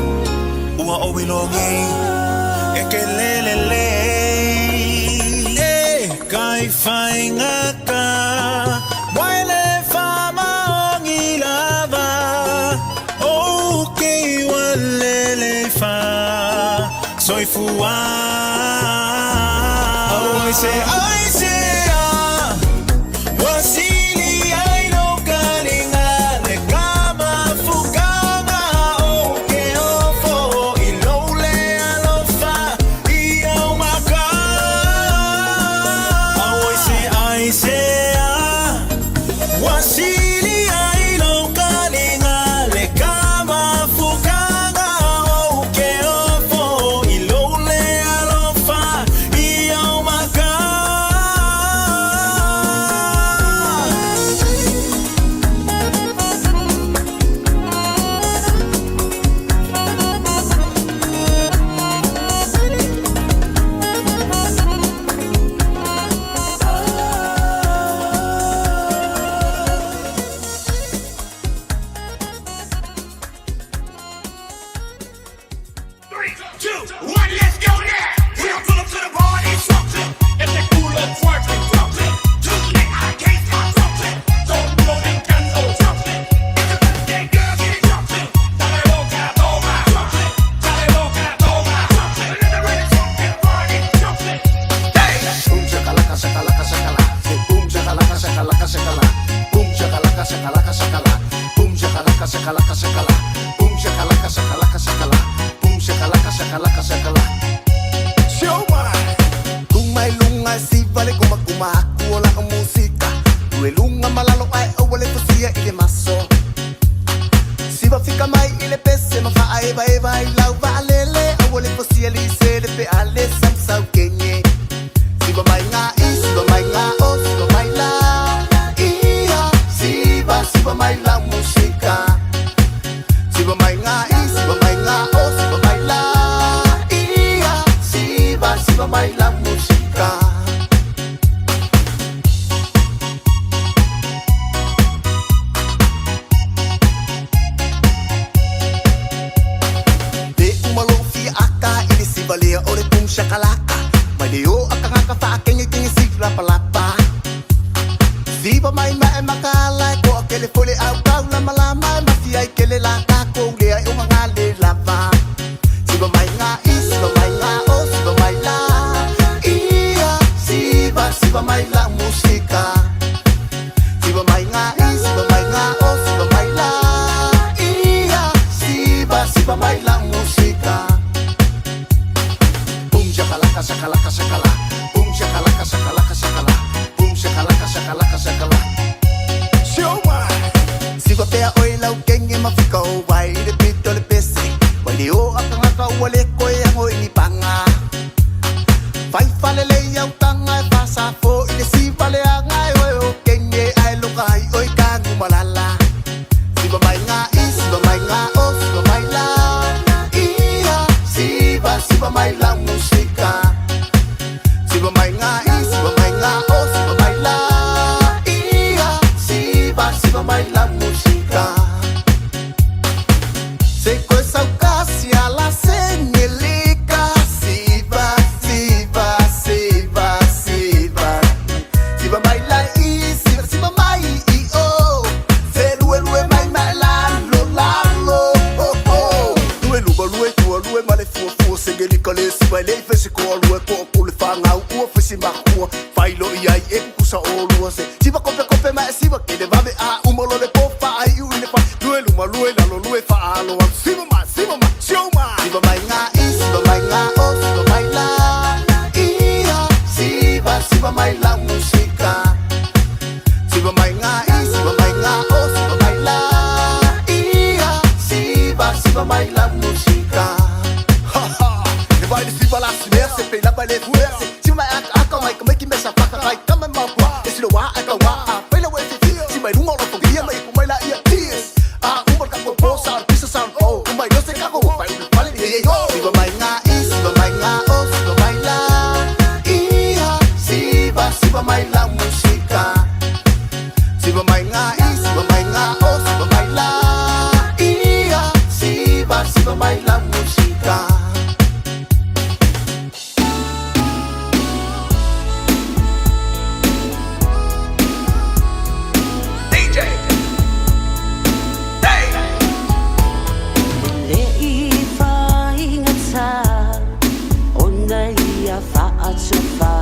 Ua o wilongi e ke lele le. E kai whai ngaka, waile wha maongi lava. O ke ua lele wha, soifua. Au ai se ai se a, ua sili ai lo kalinga le ka mafukanga o ke ofo i lou le alofa i au maka. Au ai se ai se a, ua sili ai lo kalinga le ka mafukanga o ke ofo i lou le alofa shakalaka shakala. Boom shakalaka shakalaka shakala. Boom shakalaka shakalaka shakala. Show mai. Lunga i lunga siva le kuma kuma aku o la musika. Lue lunga malalo ai o le fusia i le maso. Siva fika mai i le pese ma fa eva eva i lau va lele o le fusia li se le pe ale sam sau kenye. Siva mai nga i siva mai nga o siva mai la. Ia siva siva mai la musika. Siva mai nga i siva mai nga o siva mai la. Ia siva siva mai la musika. Te umalo fi aka i le siva lea o le kum shakalaka. Mai le o akangaka wha kenge kenge si lapa lapa. Siva mai mae makala e ko akele fole au kau lama lama e mafia i kele la kako lea e o ngale lava. Siva mai ngā i, siva mai ngā o, siva mai la. Ia, siva, siva mai la musika. Siva mai ngā i, siva mai ngā o, siva mai la. Ia, siva, siva mai la musika. Boom shakalaka shakalaka shakala. Boom shakalaka shakalaka shakala. Boom shakalaka shakalaka shakala. Show mai. Siva pea oi lau kenge mafika o vai le pito le pese. Vai le o akangaka ua le koe ango i ni panga. Fai fale le iau tanga e fasa fo i le siva le anga e oe o kenge ai loka ai oi kangu malala. Siva mai ngā i, siva mai ngā o, siva mai la. Ia, siva, siva mai la musika. Siva mai ngā i, siva mai ngā o, siva mai la. Ia, siva, siva mai la musika. Se koe saukasi ala sengelika. Siva, siva, siva, siva. Siva mai la i, siva, siva mai i o. Se lue lue mai mai la lo la lo oh oh. Lue luba lue tua lue male fua fua sengelika le siva le fese ko lue ko ko le whangau ua fese makua. Whailo i ai e kukusa o lua se. Siva kope kope mai siva kele vave a umalo le po fa ai u i le fa. Lue luma lue lalo lue fa alo am. Siva mai, siva mai, show mai. Siva mai ngā i, siva mai ngā o, siva mai la. Ia, siva, siva mai la musika. Siva mai ngā i, siva mai ngā o, siva mai la. Ia, siva, siva mai la musika. Ha ha. E vai le siva la simea se pe la vai le fuea se. Siva mai aka aka mai ka mai ki mesa whaka kai kama mau kua. E silo wa aka wa a pela we te fia. Si mai runga o roto ia mai ku mai la ia tears. A umar ka ko posa al pisa san o. Umai no se kako pai ulu pale ni ye yo. Siva mai ngā i, siva mai ngā o, siva mai la. Ia, siva, siva mai la musika. Siva mai ngā i, siva mai ngā o, siva mai la. Ia, siva, siva mai la musika. DJ Le i whaingata o na ia whaatuwha.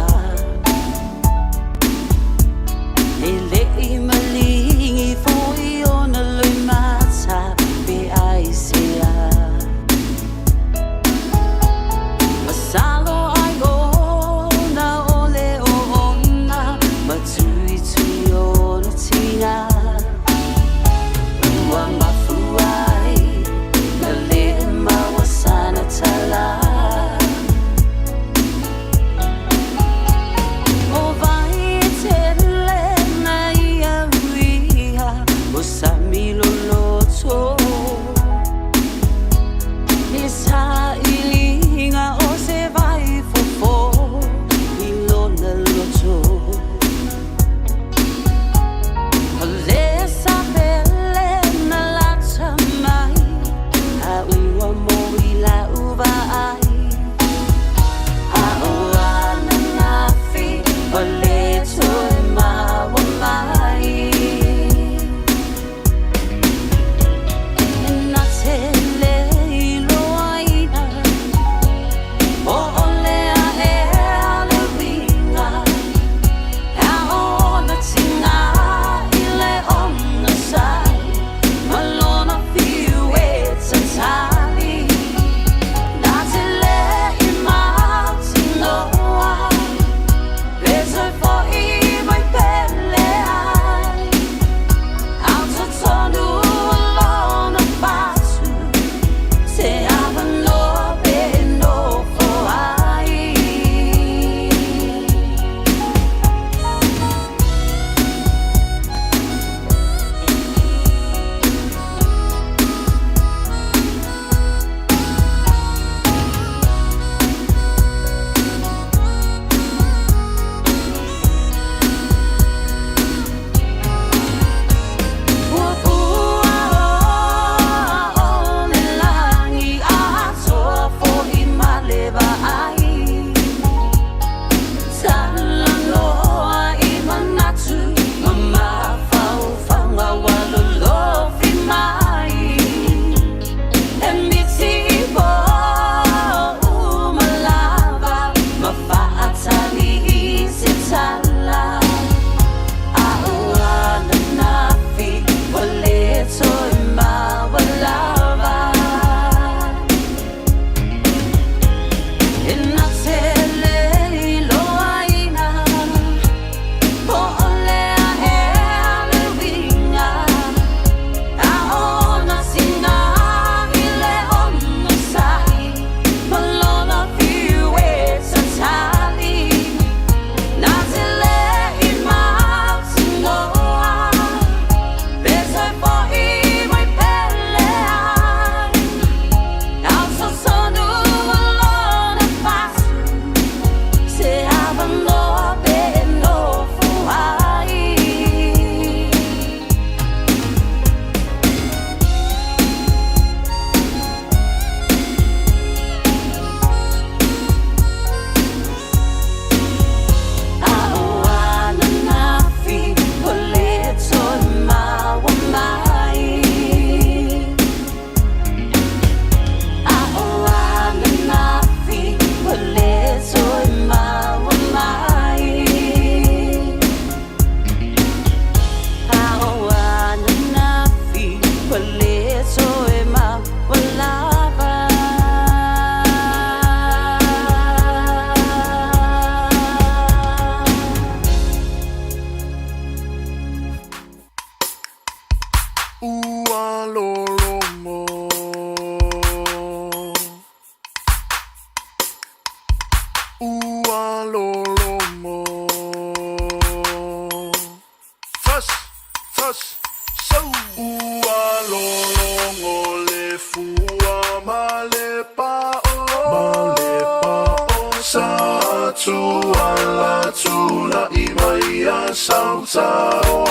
tauta'i mai ia sausao.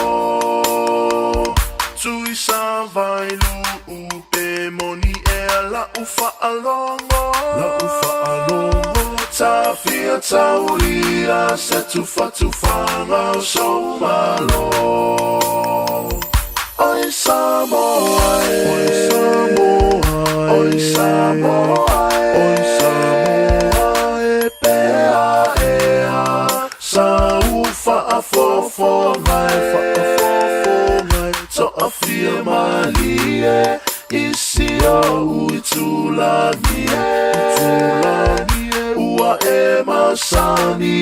Tui sa vai lu'u pe moni ea la'u fa'alogo. La'u fa'alogo. Tafia taulia se tufatufaga o sou malo. Oi Samoa e. Oi Samoa e. Oi Samoa e. Oi Samoa e pe a e a. Sa u fa'afofoga e fa'afofoga e to'afia malie i si o'u itulagi e itulagi e ua e masani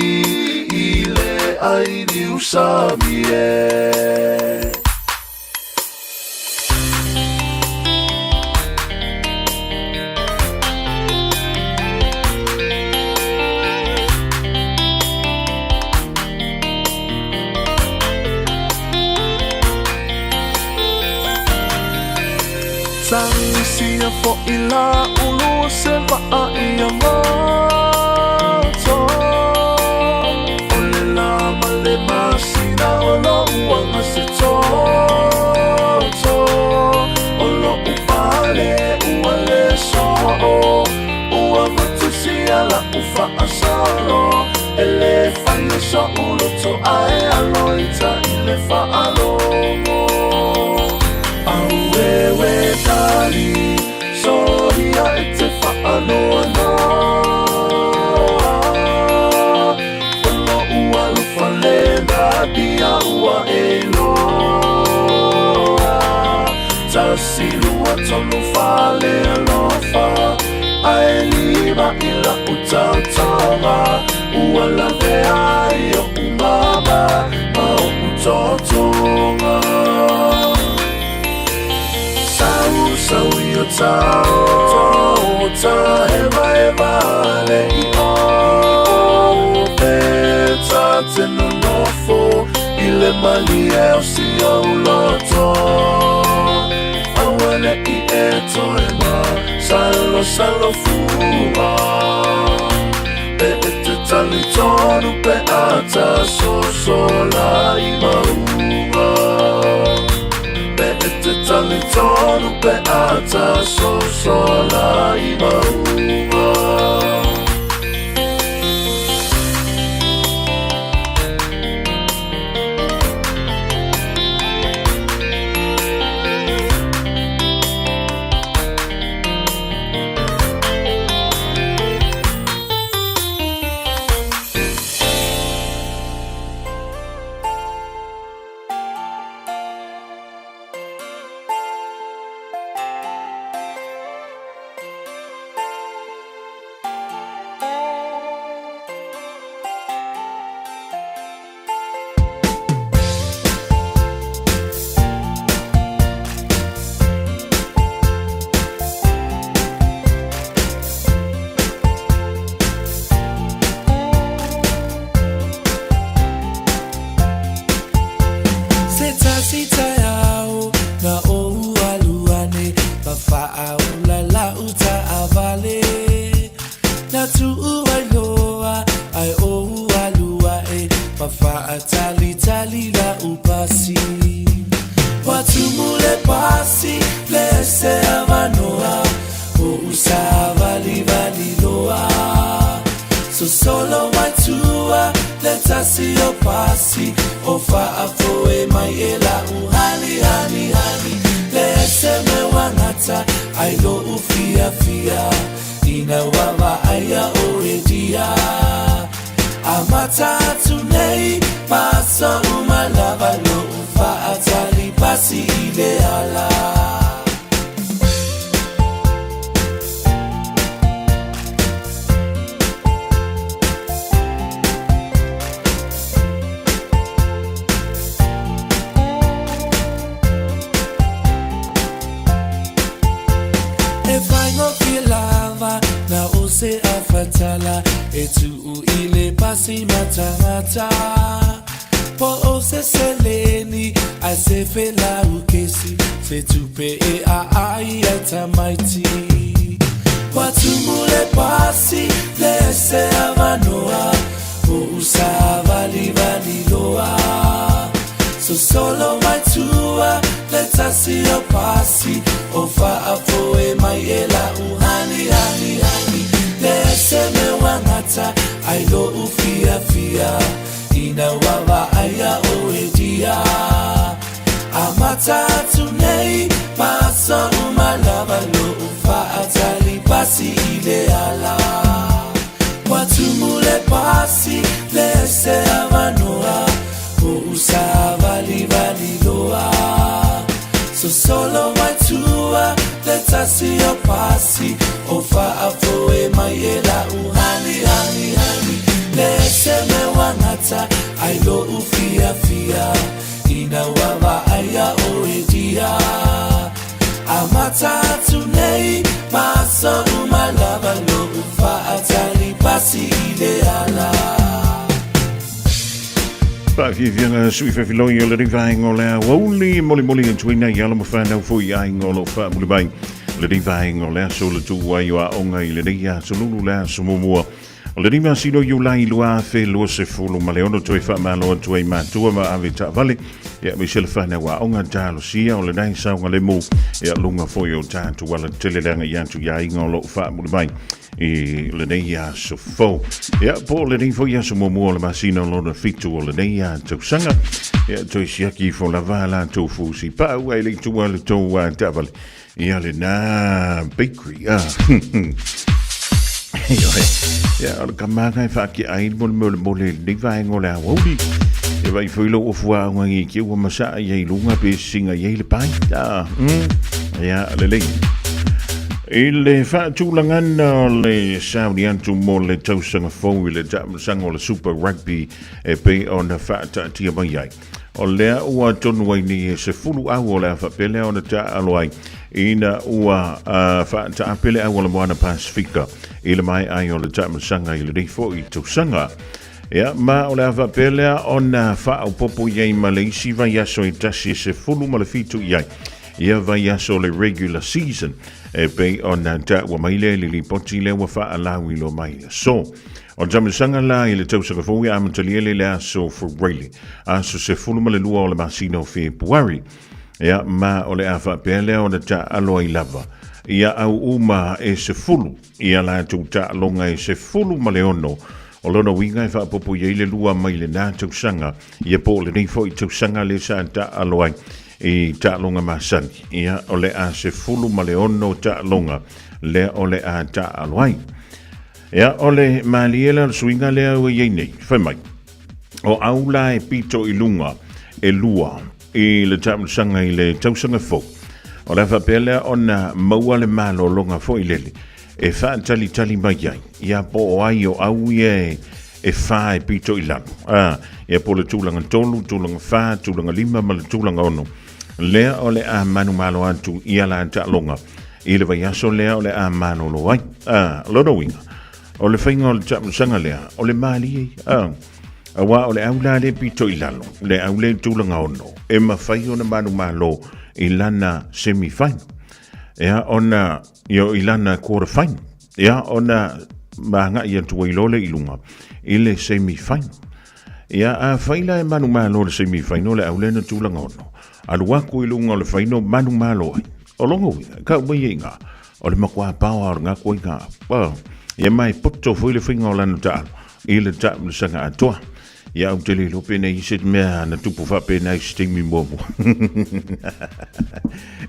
i le ai niusami e. Tagisia fo'i la ulu o se va'a ia moto. O le lā ma le masina o lo'u aga se toto. O lo'u fale ua le so'o. Ua matusia la'u fa'asolo. E lē fai o so'u loto ae alo ita i le fa'alogo. Auewe tali soia e te fa'anoanoa. O lo'u alofa lena dia ua e iloa. Tasi lua tolu fale alofa. Ae lima i la'u taotaoga. Ua lavea ai o'u mama ma o'u totoga. Sau sau i o tao ta hevaheva le i o pe ta te nonofo i le malie o si ou loto. Aua ne'i e toe masalosalo fua. Pe e te talitonu pe a tasoso la i mauga. Pe e te talitonu pe a tasoso la i mauga. Se tasi taeao na ou alu ane ma faaola la'u taavale. Na tu'u ai loa ae ou alu a'e ma faatalitali la'u pasi. Ua tumu le pasi le ese avanoa o'u savalivali loa. Sosolo mai tua le tasi o pasi o faafoe mai e la'u hani hani hani le ese me uagata ai lo'u fiafia ina ua vaaia oe dia. Amata atu nei ma aso uma lava lo'u faatali pasi i le ala. E faigofie lava na o se afatala e tu'u i le pasi matagata. Po o se seleni ae se felaukesi se tupe e a'ai ai tamaiti. Ua tumu le pasi le ese avanoa o'u savalivali. wangata ai loʻu fiafia Ina ua vaaia ʻoe dia Amata atu nei ma aso uma lava loʻu faʻatali pasi i le ala Ua tumu le pasi le se avanoa Poʻu sāwaliwali loa Sosolo mai tua le tasi o pasi O faafoe mai e laʻu hani hani hani Le ese me wangata ai loʻu fiafia Ina ua vaaia ʻoe dia Amata atu nei ma aso uma lava loʻu faʻatali pasi i le ala. Faafiafiaga sui fefiloi o lenei vaega o le aoauli molimoli atu ai nai alo ma fanau foi i aiga o lo o faamuli mai lenei vaega o le aso le tuu ai o aoga i lenei aso lulu le aso muamua o lenei masina o Iulai 2026 toe faamalo atu ai matua ma ave taavale ia aemaise le fanau aoga talosia o lenei saogalemu ia luga foi o tatou alatele le agai atu i aiga o lo o faamuli mai i lenei aso fou. Ia, po o lenei foi aso muamua o le masina o lona fitu o lenei a tausaga. Ia, toe siaki ifo lava la tou fusi pau ai le itua le tou a taavale. Ia le nā bakery. Ah. Ia, o le kamaga e whaake ai mo le mole mole nei vaenga o le awauri. E vai foi lo ofu a unga ngi ki ua masaa ia i lunga pe singa ia i le pai. Ah, Ia, le lei. I le faatulagana o le sauni atu mo le tausaga fou i le taamilosaga o le Super Rugby e pei ona faataatia mai ai. O lea ua tonu ai nei e 10 au o le a faapea lea ona taaalo ai ina ua faataape le au o le Moana Pasifika i le maea ai o le taamilosaga i lenei foi tausaga. Ia, ma o le a faapea lea ona faaopoopo i ai ma le isi vaiaso e tasi e 17 i ai ia vaiaso o le regular season e pei ona taua mai lea i le lipoti lea ua faalauiloa mai le aso. O le taamilosaga la i le tausaga fou e amatalia lea i le aso Faraile, aso 12 o le masina o Fepuari. Ia, ma o le a faapea lea ona taaalo ai lava ia au uma e 10 ia latou taaloga e 16 o lona uiga e faaopoopo i ai le lua mai lenā tausaga ia po o lenei foi tausaga lea sa taaalo ai i taaloga masani, ia, o le a 16 taaloga lea o le a taaalo ai. Ia, o le malie la o le suiga lea ua i ai nei, fai mai, o au la e pito i luga e lua i le taamilosaga i le tausaga fou. O le a faapea lea ona maua le malologa foi lele e faatalitali mai ai, ia po o ai o au ia e, e whā e pito i lalo. A, ia po le tulaga tolu, tulaga whā, tulaga lima ma le tulaga ono. Lea o le a manumalo atu i ala taaloga i le vaiaso lea o le a malolo ai. A, lona uiga, o le faiga o le taamilosaga lea, o le malie, a, auā o le au la le pito i lalo, le au le tulaga ono, e mafai ona manumalo i lana semi-final. Ia ona, ia i lana quarter final. Ia ona magai atu ai loa lea i luga i le semi final. Ia afai la e manumalo le semi final le au lea na tulaga ono, alu atu i luga o le final manumalo ai. O lona uiga, e kau mai ai i ina, o le matua paoa o lena koina au. Ia ma e poto foi le faiga o lana taalo i le taamilosaga atoa. Ia ou te le iloa pe nei se mea na tupu faapena i se taimi muamua.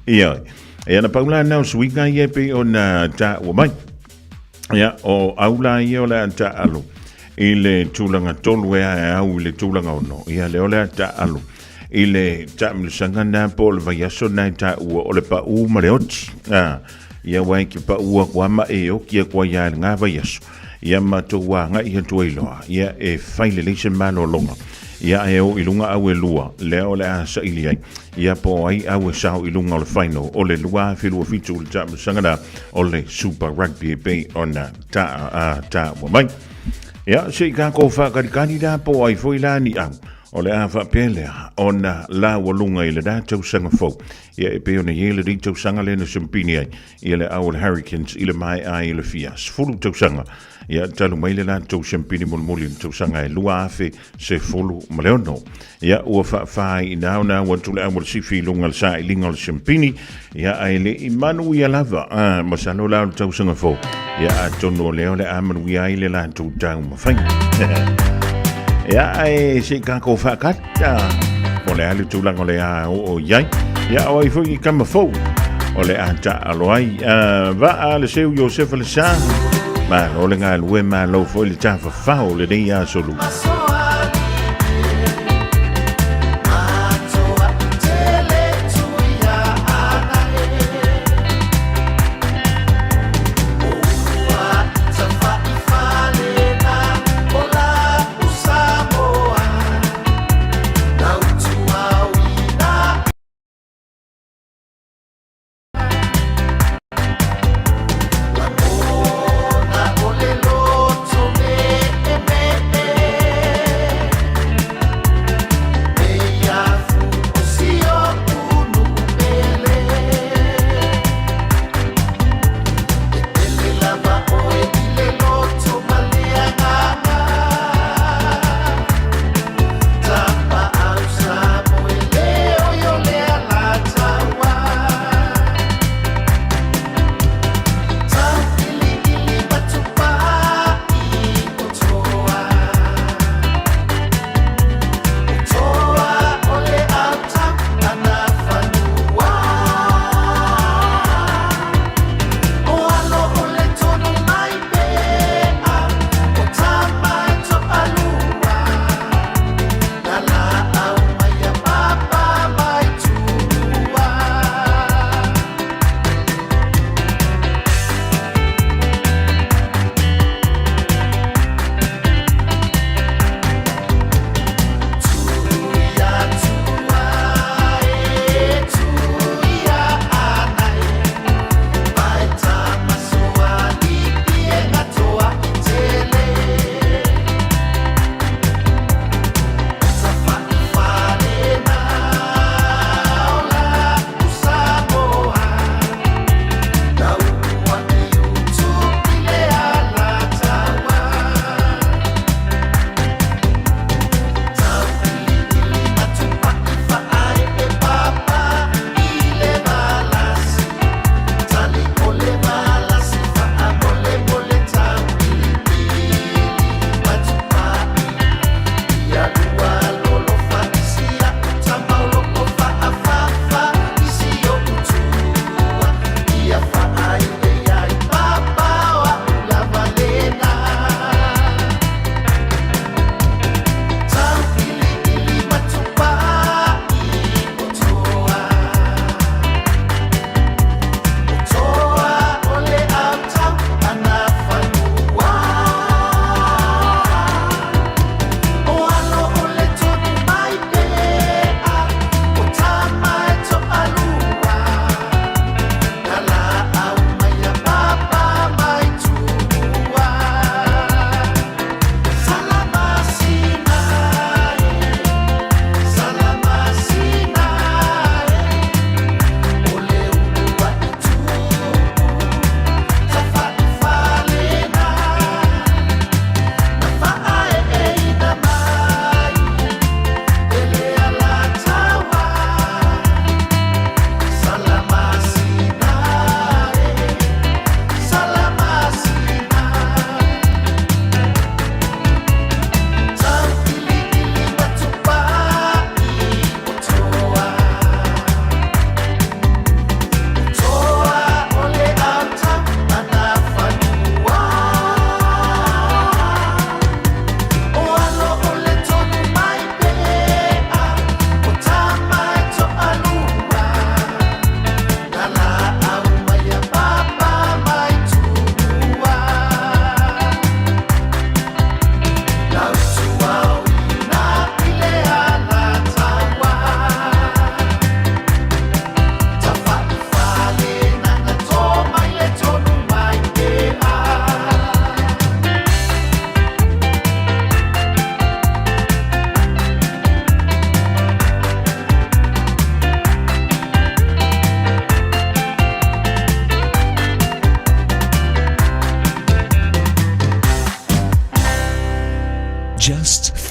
Ia, ia na pau la na o suiga ia e pei ona taua mai. Ia, o au la ia o le a taalo i le tulaga tolu e ae au i le tulaga ono. Ia, lea o le a taalo i le taamilosaga na po o le vaiaso na e taua o le paʻū ma le oti. Ah, ia uae ke paʻū aku a ma e oki aku ai a i lena vaiaso. Ia matou agai atu ai loa, ia e fai lelei se malologa. Ia ae o i luga au e lua, lea o le a saili ai. Ia po o ai au e sao i luga o le final o le 2027 le taamilosaga la o le Super Rugby e pei ona ta, a, taua mai. Ia, se i kākou whākalikali la po o ai foi la ni au. O le a faapea lea ona laualuga i lena tausaga fou. Ia e pei ona i ai lenei tausaga lea na siampini ai ia le au o le Hurricanes i le maea ai i le fia 10 tausaga. Ia talu mai le latou siampini mulimuli i le tausaga e 2016. Ia ua faafāiina ona au atu le au o le sifi i luga o le sailiga o le siampini, ia ae le i manuia lava. Ah, masalo la o le tausaga fou. Ia atonu o lea o le a manuia ai le latou taumafaiga. Ia ae se i kākou faakata. Po o le a le tulaga o le a oo i ai. Ia o ai foi i kama fou o le a taalo ai. Ah, vaa le seu Iosefa le sa. Malo le galue, malo foi le tafafao lenei aso lua.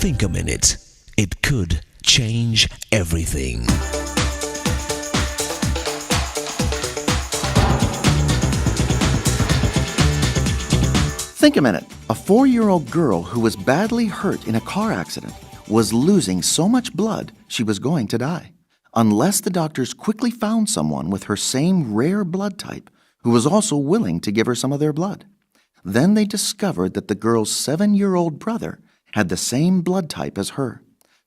Think a minute. It could change everything. Think a minute. A 4 year old girl who was badly hurt in a car accident was losing so much blood she was going to die. Unless the doctors quickly found someone with her same rare blood type who was also willing to give her some of their blood. Then they discovered that the girl's 7 year old brother had the same blood type as her.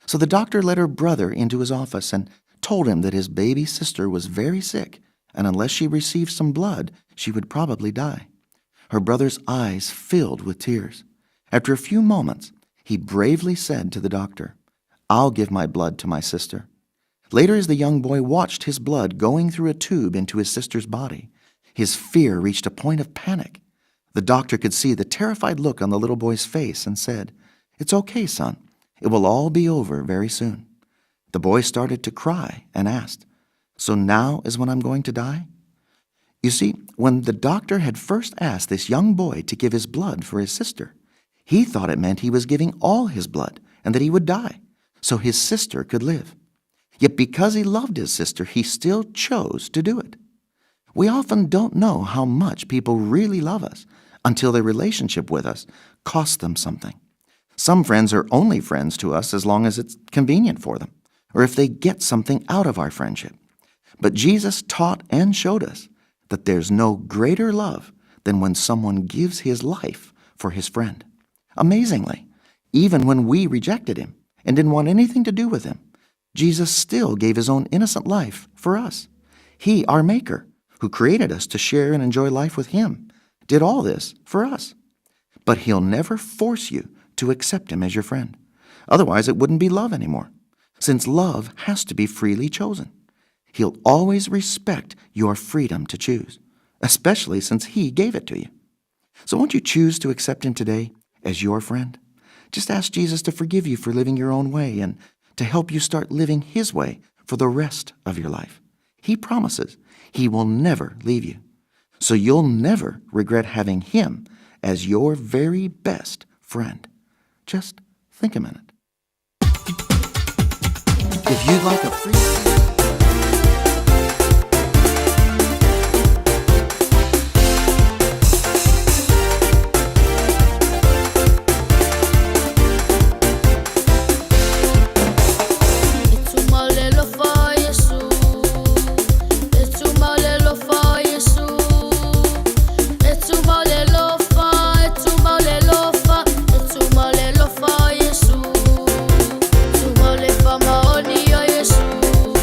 So the doctor led her brother into his office and told him that his baby sister was very sick, and unless she received some blood, she would probably die. Her brother's eyes filled with tears. After a few moments, he bravely said to the doctor, I'll give my blood to my sister. Later, as the young boy watched his blood going through a tube into his sister's body, his fear reached a point of panic. The doctor could see the terrified look on the little boy's face and said, It's okay, son. It will all be over very soon. The boy started to cry and asked, So now is when I'm going to die? You see, when the doctor had first asked this young boy to give his blood for his sister, he thought it meant he was giving all his blood and that he would die, so his sister could live. Yet because he loved his sister, he still chose to do it. We often don't know how much people really love us until their relationship with us costs them something. Some friends are only friends to us as long as it's convenient for them, or if they get something out of our friendship. But Jesus taught and showed us that there's no greater love than when someone gives his life for his friend. Amazingly, even when we rejected him and didn't want anything to do with him, Jesus still gave his own innocent life for us. He, our Maker, who created us to share and enjoy life with him, did all this for us. But he'll never force you to accept him as your friend. Otherwise, it wouldn't be love anymore, since love has to be freely chosen. He'll always respect your freedom to choose, especially since he gave it to you. So won't you choose to accept him today as your friend? Just ask Jesus to forgive you for living your own way and to help you start living his way for the rest of your life. He promises he will never leave you. So you'll never regret having him as your very best friend. Just think a minute. If you'd like a free Yesu.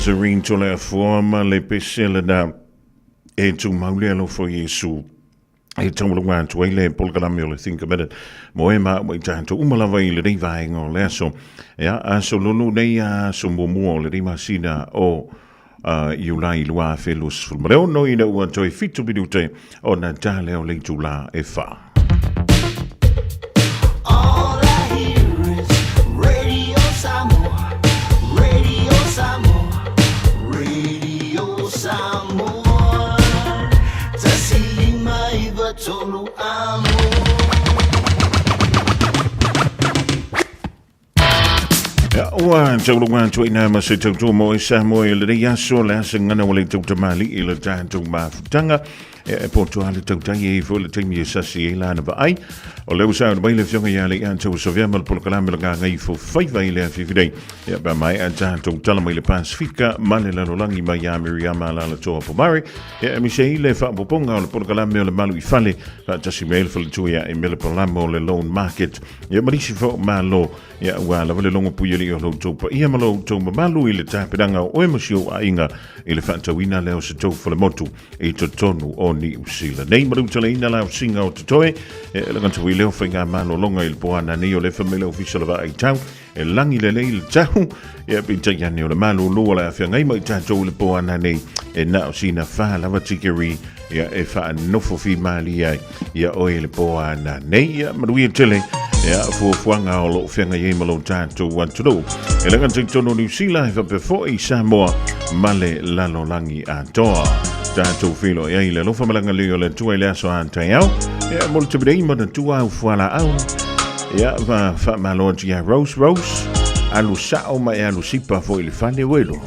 Nazarene Toleafoa ma le pese lena e tumau le alofa o Iesu e taulunga atu ai le polokalame o le Think a Minute mo e ma ua i tatou uma lava i lenei vaega o le aso. Ia, aso lulu nei aso muamua o lenei masina o Iulai 2026 ina ua toe 7 minute ona ta lea o le itulā e 4. All I hear is Radio Samoa, Radio Samoa, Radio Samoa. 1 5 9 3 amo. Ia, ua taulunga atu ai nā ma se tautua mo e Samoa i lenei aso, le asa ngana o le tautamali i le tātou mafutaga. E, e poto a le tautai e ifo le taimi e sasi e lana vaai. O le usa mai le fionga ia le ia tau sovea ma le polokalame le ngā ifo faiva i le afifi nei. Ia, pa mai a tātou tala mai le Pasifika, ma le lalolagi mai ia Miriama la la toa pomare. Ia, e mise i le whaapoponga o le polokalame o le malu i fale, whaatasi me ele faletua ia e mele polamo o le loan market. Ia, marisi fo malo. Ia, ua lava le logo pui alii o lo outou paia ma lo outou mamalu i le tapenaga o oe ma si ou aiga i le faatauina lea o se tou falemotu i totonu o Niu Sila nei. Ma le utaleina la o singa o totoe, e le gata foi lea o faigamalologa i le poana nei o le fa mai le ofisa o le vaai tau, e lagi lelei le tau, ia peitai ane o le malolo o le afeagai ma i tatou i le poana nei, e na o sina wha lava tikeri, ia e whaanofo fi maali ai ia oe i le poana nei. Ia manuia tele ia fuafuaga o loo feagai ai ma lo tatou atunuu e le gata i totonu o Niu Sila e faapea foi i Samoa ma le lalolagi atoa. Tatou feiloai ai i le alofa ma le agalelei o le Atua i le aso a taeao. Ia mo le taimi nei manatua au fualaau. Ia va faamalo atu iā Rose Rose alu sao ma e alu sipa foi i le fale uelo.